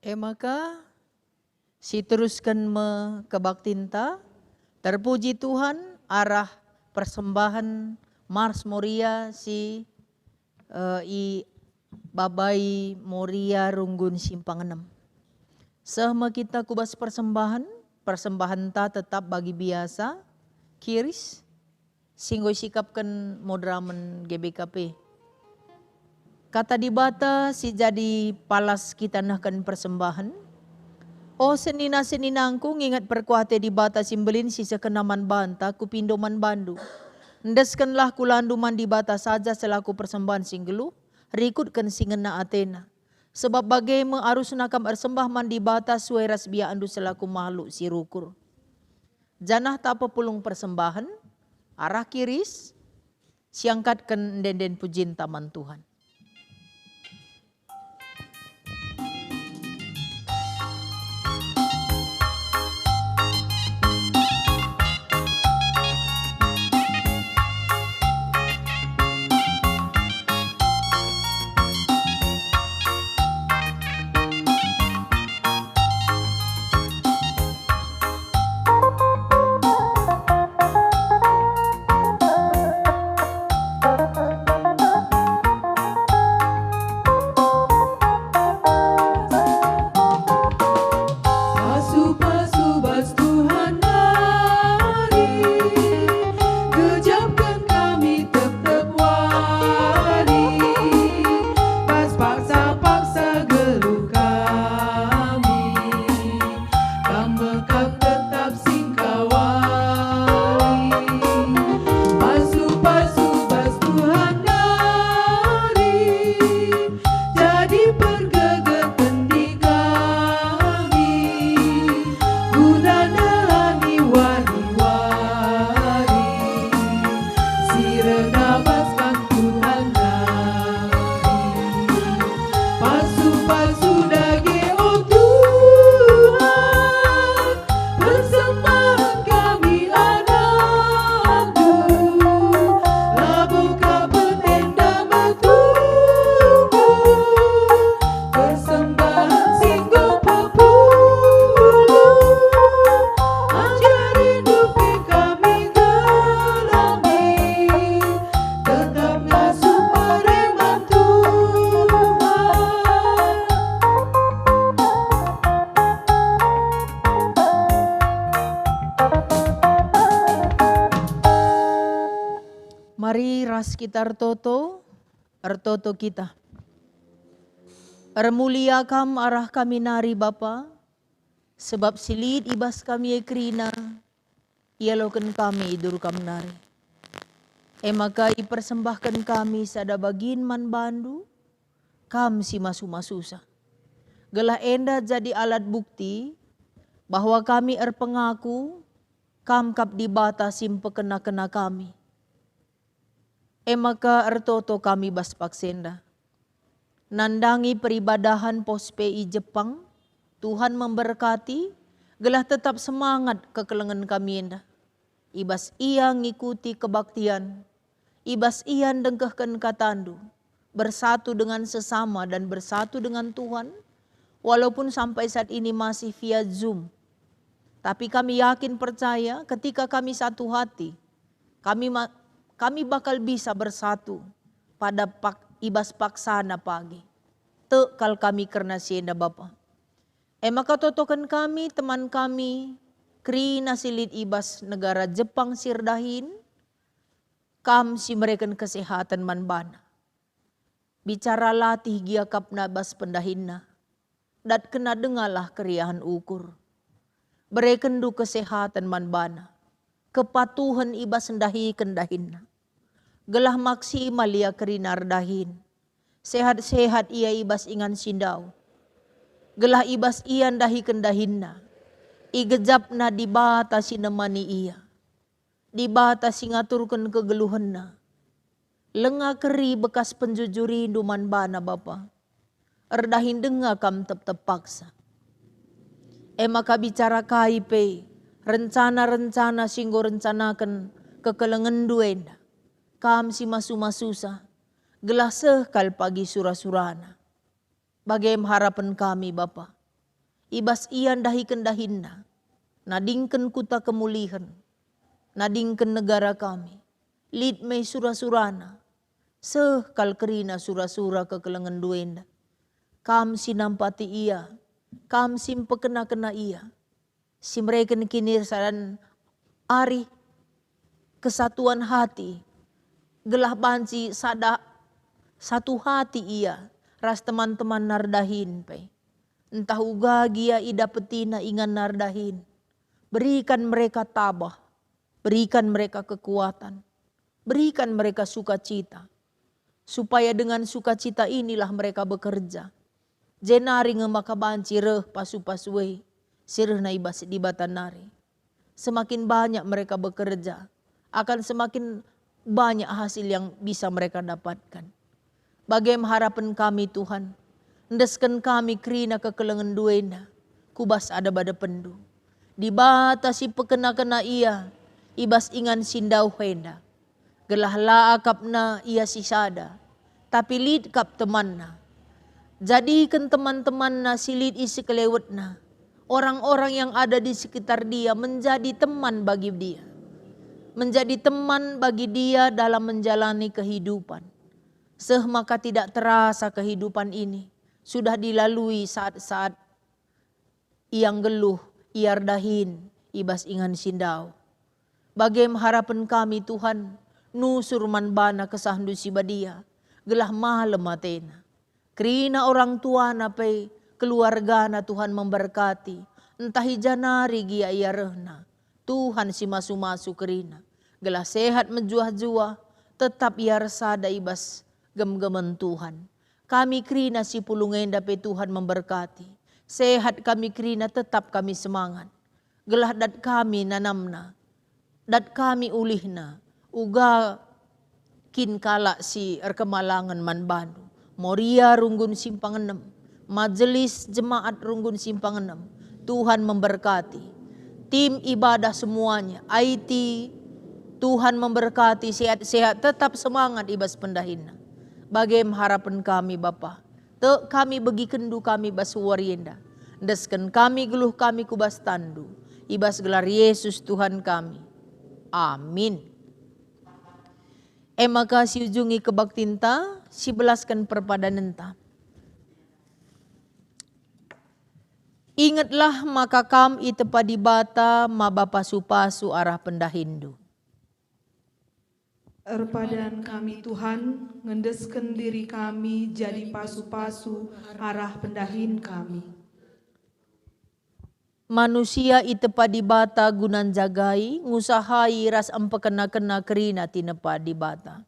E maka, siterusken me kebaktinta, terpuji Tuhan, arah persembahen Mars Moria si, eh, ibabai Moria Runggun Simpang enem. Seh me kita ku bas persembahen, persembahenta tetap bagi biasa, kiris, si enggo isikapken moderamen G B K P. Kata Dibata si jadi palas kita nehken persembahen. O senina-seninangku, nginget perkuah ate Dibata si mbelin si sehkenna man banta, kupindo man bandu. Endeskenlah kulandu man Dibata saja selaku persembahen si nggeluh, rikutken si ngena atena. Sebab bage me arusna kam ersembah man Dibata sue ras biakndu selaku mahluk si rukur. Janah ta pepulung persembahen, arah kiris, siangkatken ende-enden pujinta man Tuhan. Pasu-pasu bas Tuhan nari, gejapken kami tep-tep wari, bas paksa-paksa geluh kami, Kam me kap tetap singkawari. Pasu-pasu bas Tuhan nari, jadi pergegeten di kami, guna ndalani wari-wari si reh bas Kam Tuhan nari. Pasu-pasu dage, o Tuhan, persembahen kami anakNdu, labo ka petenda metunggung, persembahen si enggo pepulung, ajarinNdu pe kami gelami, tetap ngasup pereman Tuhan. Mari ras kita ertoto, ertoto kita. Ermulia Kam arah kami nari, Bapa, sebab si lit i bas kami e kerina, ialoken kami idur Kam nari. E maka ipersembahken kami sada bagin man bandu, Kam si masu-masusa. Gelah enda jadi alat bukti bahwa kami erpengaku, Kam kap Dibata si mpekena-kena kami. E maka ertoto kami bas paksa enda. Nandangi peribadahen pos P I Jepang, Tuhan memberkati, gelah tetap semangat kekelengen kami enda. I bas ia ngikuti kebaktian, i bas ia ndengkehken kataNdu, bersatu dengan sesama dan bersatu dengan Tuhan, walaupun sampai saat ini masih via Zoom. Tapi kami yakin percaya ketika kami satu hati, kami ma-, kami bakal bisa bersatu pada pak-, i bas paksana pagi. Tek kal kami kerna si enda, Bapa. E maka totoken kami teman kami, kerina si lit i bas negara Jepang si erdahin, Kam si mereken kesehaten man bana. Bicara latih gia kapna bas pendahinna. Datkenna dengalah keriahen ukur. BerekenNdu kesehaten man bana, kepatuhen i bas ndahiken dahinna. Gelah maksimal ia kerina erdahin. Sehat-sehat ia i bas ingan si ndauh. Gelah i bas ia ndahiken dahinna, igejapna Dibata si nemani ia. Dibata si ngaturken kegeluhenna. Lenga keri bekas penjujuriNdu man bana, Bapa. Erdahin denga Kam tep-tep paksa. E maka bicara kai pe, rencana-rencana si enggo rencanaken kekelengenNdu enda, Kam si masu-masusa, gelah seh kal pagi sura-surana. Bage me harapen kami, Bapa. I bas ia ndahiken dahinna, nadingken kuta kemulihen, nadingken negara kami. Lit me sura-surana, seh kal kerina sura-sura kekelengenndu enda. Kam si nampati ia, kam si mpekena-kena ia, si mereken kinirasadan arih, kesatuan hati, gelah banci sada satu hati ia ras teman-temanna erdahin pe. Ntah uga gia idapetina inganna erdahin, berikan mereka tabah, berikan mereka kekuatan, berikan mereka sukacita, supaya dengan sukacita inilah mereka bekerja, jenari nge maka banci reh pasu-pasu e si rehna i bas Dibata nari. Semakin banyak mereka bekerja, akan semakin banyak hasil yang bisa mereka dapatkan. Bage me harapen kami, Tuhan, endesken kami kerina kekelengenndu enda ku bas adep-adepenndu. Dibata si pekena-kena ia i bas ingan si ndauh enda, gelah la akapna ia sisada, tapi lit kap temanna. Jadiken teman-temanna si lit i sekelewetna, orang-orang yang ada di sekitar dia menjadi teman bagi dia, menjadi teman bagi dia dalam menjalani kehidupan. Seh maka tidak terasa kehidupan ini sudah dilalui saat-saat ia nggeluh, ia erdahin i bas ingan si ndauh. Bage me harapen kami, Tuhan, nusur man bana KesahNdu si Badia, gelah malem atena. Kerina orang tuana pe, keluargana Tuhan memberkati, ntah i ja nari gia ia rehna. Tuhan si masu-masu kerina, gelah sehat mejuah-juah, tetap ia ersada i bas gemgemen Tuhan. Kami kerina si pulung enda pe Tuhan memberkati. Sehat kami kerina, tetap kami semangat. Gelah dat kami nanamna, dat kami ulihna, uga kin kalak si erkemalangen man bandu. Moria runggun simpang enem, majelis jemaat runggun simpang enem. Tuhan memberkati. Tim ibadah semuanya, I T, Tuhan memberkati, sehat-sehat, tetap semangat i bas pendahinna. Bage me harapen kami, Bapa. Tek kami begikenndu kami bas wari enda. Endesken kami geluh kami ku bas tanNdu, i bas gelar Yesus Tuhan kami. Amin. E maka siujungi kebaktinta, sibelasken perpadanenta. Ingetlah maka kam itepa Dibata maba pasu-pasu arah pendahinndu. Erpadan kami, Tuhan, ngendesken diri kami jadi pasu-pasu arah pendahin kami. Manusia itepa Dibata guna njagai, ngusahai ras mpekena-kena kerina tinepa Dibata.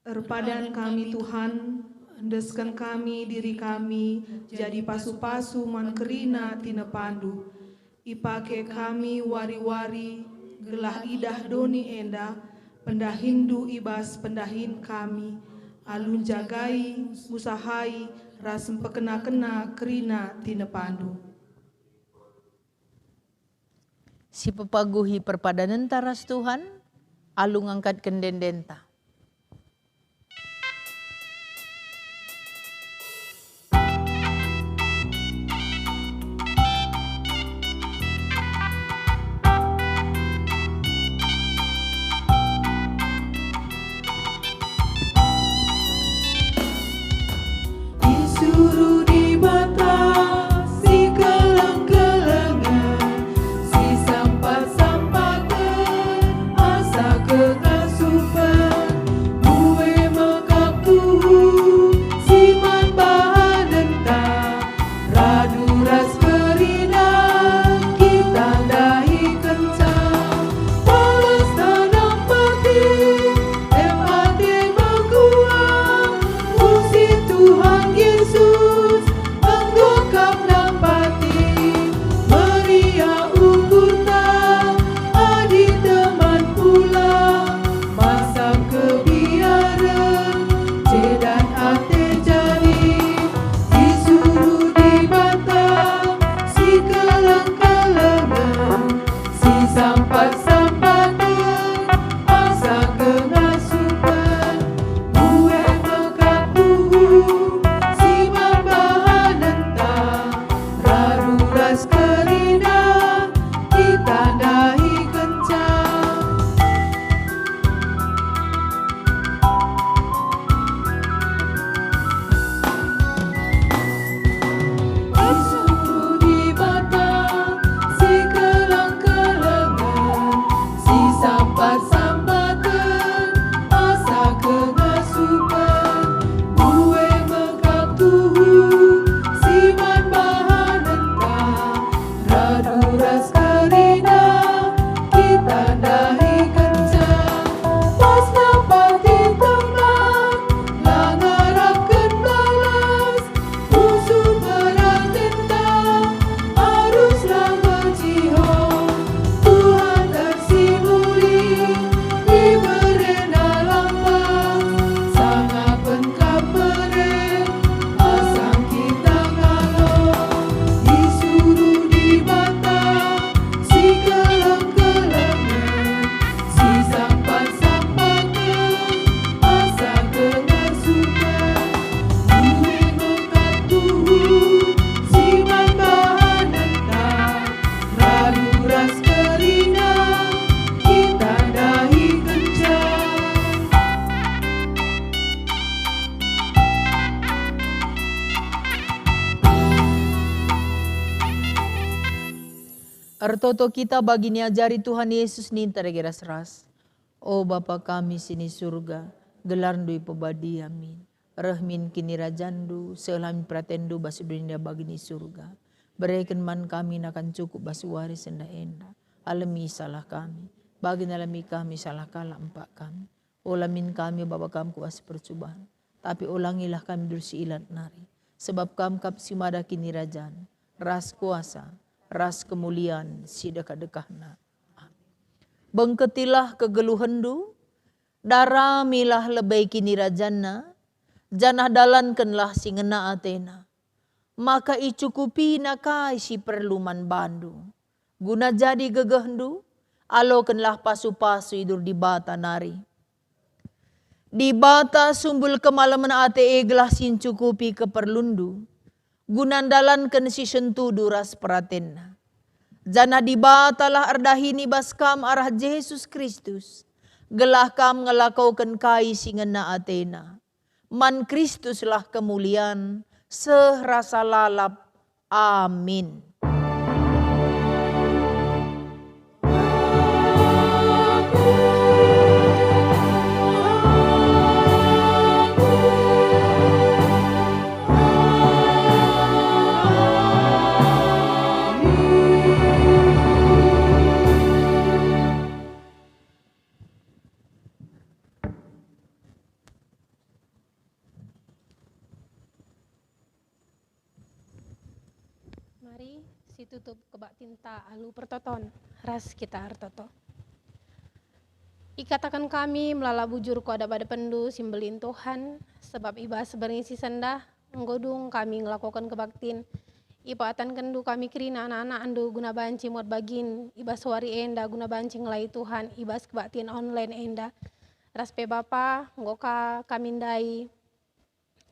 Erpadan kami, Tuhan, endesken kami diri kami jadi pasu-pasu man kerina tinepaNdu. Ipake kami wari-wari gelah idah doni enda pendahinNdu i bas pendahin kami, alu njagai, ngusahai, ras mpekena-kena kerina tinepaNdu. Sipepaguhi perpadanenta ras Tuhan, alu ngangkatken ende-endenta. Isuruh Dibata si keleng-kelengen, si sampat-sampaten asa kekasupen, mbue mekap tuhu si man bahanenta, radu ras kerina kita ndahikenca. Balas tanam pati, em ate mekuah, puji Tuhan Yesus, Si man bahanenta, radu ras kerina, kita ndahikenca. Pas nampati teman, la ngarapken balas, usur peratenna, aruslah mejihon. Tuhan tersimuli, iberena lampas, sangapen kam mere, asang kita ngalo, isuruh Dibata, si keleng-kelengen, si sampan-sampangen, asa dengar sumber, ue mekap tuhu, si man bahanenta, radu ras kerina, kita ndahikenca. Ertoto kita bagi niajari Tuhan Yesus ninta dage ras-ras. O Bapa kami si ni Surga, gelarNdu ipebadia min. Reh min kinirajanNdu, seh la min peratenndu bas doni enda bagi ni Surga. Bereken man kami nakan cukup bas wari si enda-enda. Alemi salah kami, bagi nalemi kami salah kalak empak kami. Ola min kami baba Kam ku bas percuban, tapi olangilah kami dulu si ilat nari. Sebab Kam kap si mada kinirajan, ras kuasa, ras kemulian si dekah-dekahna. Amin. Bengketilah kegeluhenndu, daramilah lebe kinirajanna, janah dalankenlah si ngena atena. Maka icukupina kai si perlu man bandu. Guna jadi gegehndu, alokenlah pasu-pasu idur Dibata nari. Dibata sumbul kemalemen ate e gelah si ncukupi keperlunndu, guna ndalanken si sentudu ras peratenNa. Janah Dibatalah erdahin i bas kam arah Jesus Kristus, gelah kam ngelakoken kai si ngena ateNa. Man Kristuslah kemulian seh rasa lalap. Amin. Mari situtup kebaktinta alu pertoton, ras kita ertoto. Ikataken kami melala bujur ku adep-adepenndu si mbelin Tuhan, sebab i bas berngi si sendah enggo dung kami ngelakoken kebaktin. Ipeatankenndu kami kerina anak-anakndu guna banci muat bagin i bas wari enda guna banci ngelai Tuhan i bas kebaktin online enda. Ras pe Bapa, enggo ka kami ndai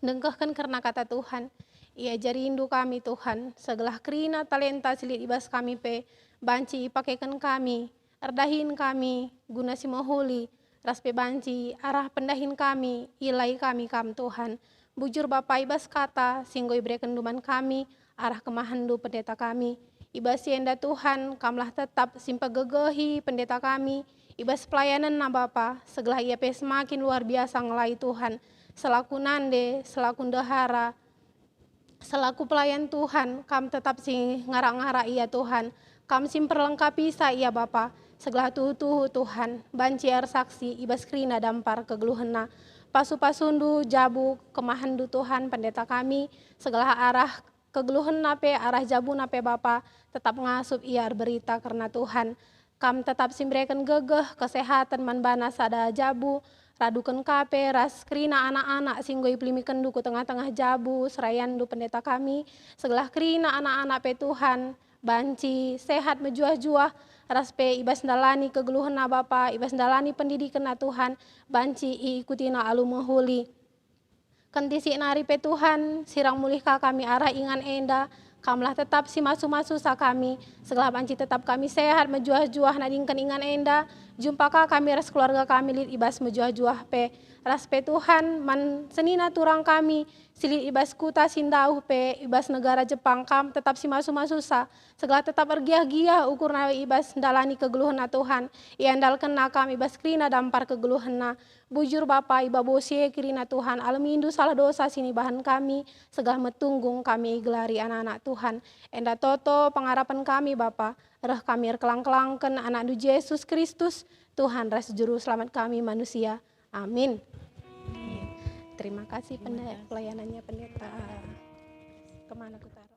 ndengkehken kerna kata Tuhan. Iajarindu kami, Tuhan, segelah kerina talenta si lit i bas kami pe banci ipakeken kami, erdahin kami guna si mehuli, ras pe banci arah pendahin kami ilai kami Kam, Tuhan. Bujur Bapa, i bas kata si enggo iberekenNdu man kami, arah kemahenndu pendeta kami. I bas si enda, Tuhan, Kamlah tetap si mpegegehi pendeta kami, i bas pelayanenna Bapa, segelah ia pe semakin luar biasa ngelai Tuhan, selaku nande, selaku ndehara, selaku pelayan Tuhan, Kam tetap si ngarak-ngarak ia, Tuhan. Kam si mperlengkapisa ia, Bapa, segelah tuhu-tuhu, Tuhan, banci ia ersaksi i bas kerina dampar kegeluhenna. Pasu-pasuNdu, jabu, kemahenndu, Tuhan, pendeta kami, segelah arah kegeluhenna pe, arah jabuna pe, Bapa, tetap ngasup ia erberita kerna Tuhan. Kam tetap si mbereken gegeh, kesehaten man bana sada jabu, raduken ka pe ras kerina anak-anak si enggo ipelimikenNdu ku tengah-tengah jabu serayanndu pendeta kami, segelah kerina anak-anak pe, Tuhan, banci sehat mejuah-juah, ras pe i bas ndalani kegeluhenna Bapa, i bas ndalani pendidikenna, Tuhan, banci iikutina alu mehuli. Kentisik nari pe, Tuhan, sirang mulih ka kami arah ingan enda, Kamlah tetap si masu-masusa kami, segelah banci tetap kami sehat mejuah-juah nadingken ingan enda, jumpa ka kami ras keluarga kami lit i bas mejuah-juah pe. Ras pe Tuhan, man senina turang kami, si lit i bas kuta si ndauh pe, i bas negara Jepang, Kam tetap simasu-masusa, segelah tetap ergiah-giah ukurna i bas ndalani kegeluhenna Tuhan, iandalkenna Kam i bas kerina dampar kegeluhenna. Bujur Bapa, i babo si e kerina Tuhan, alemindu salah dosa si nibahan kami, segelah metunggung kami igelari anak-anak Tuhan. Enda toto pengarapen kami Bapa, reh kami erkelang-kelangken anakndu Jesus Kristus, Tuhan ras Juru Selamat kami manusia. Amin. Terima kasih, Terima Pende-, kasih. Pelayanannya Pendeta. Kemana kutar?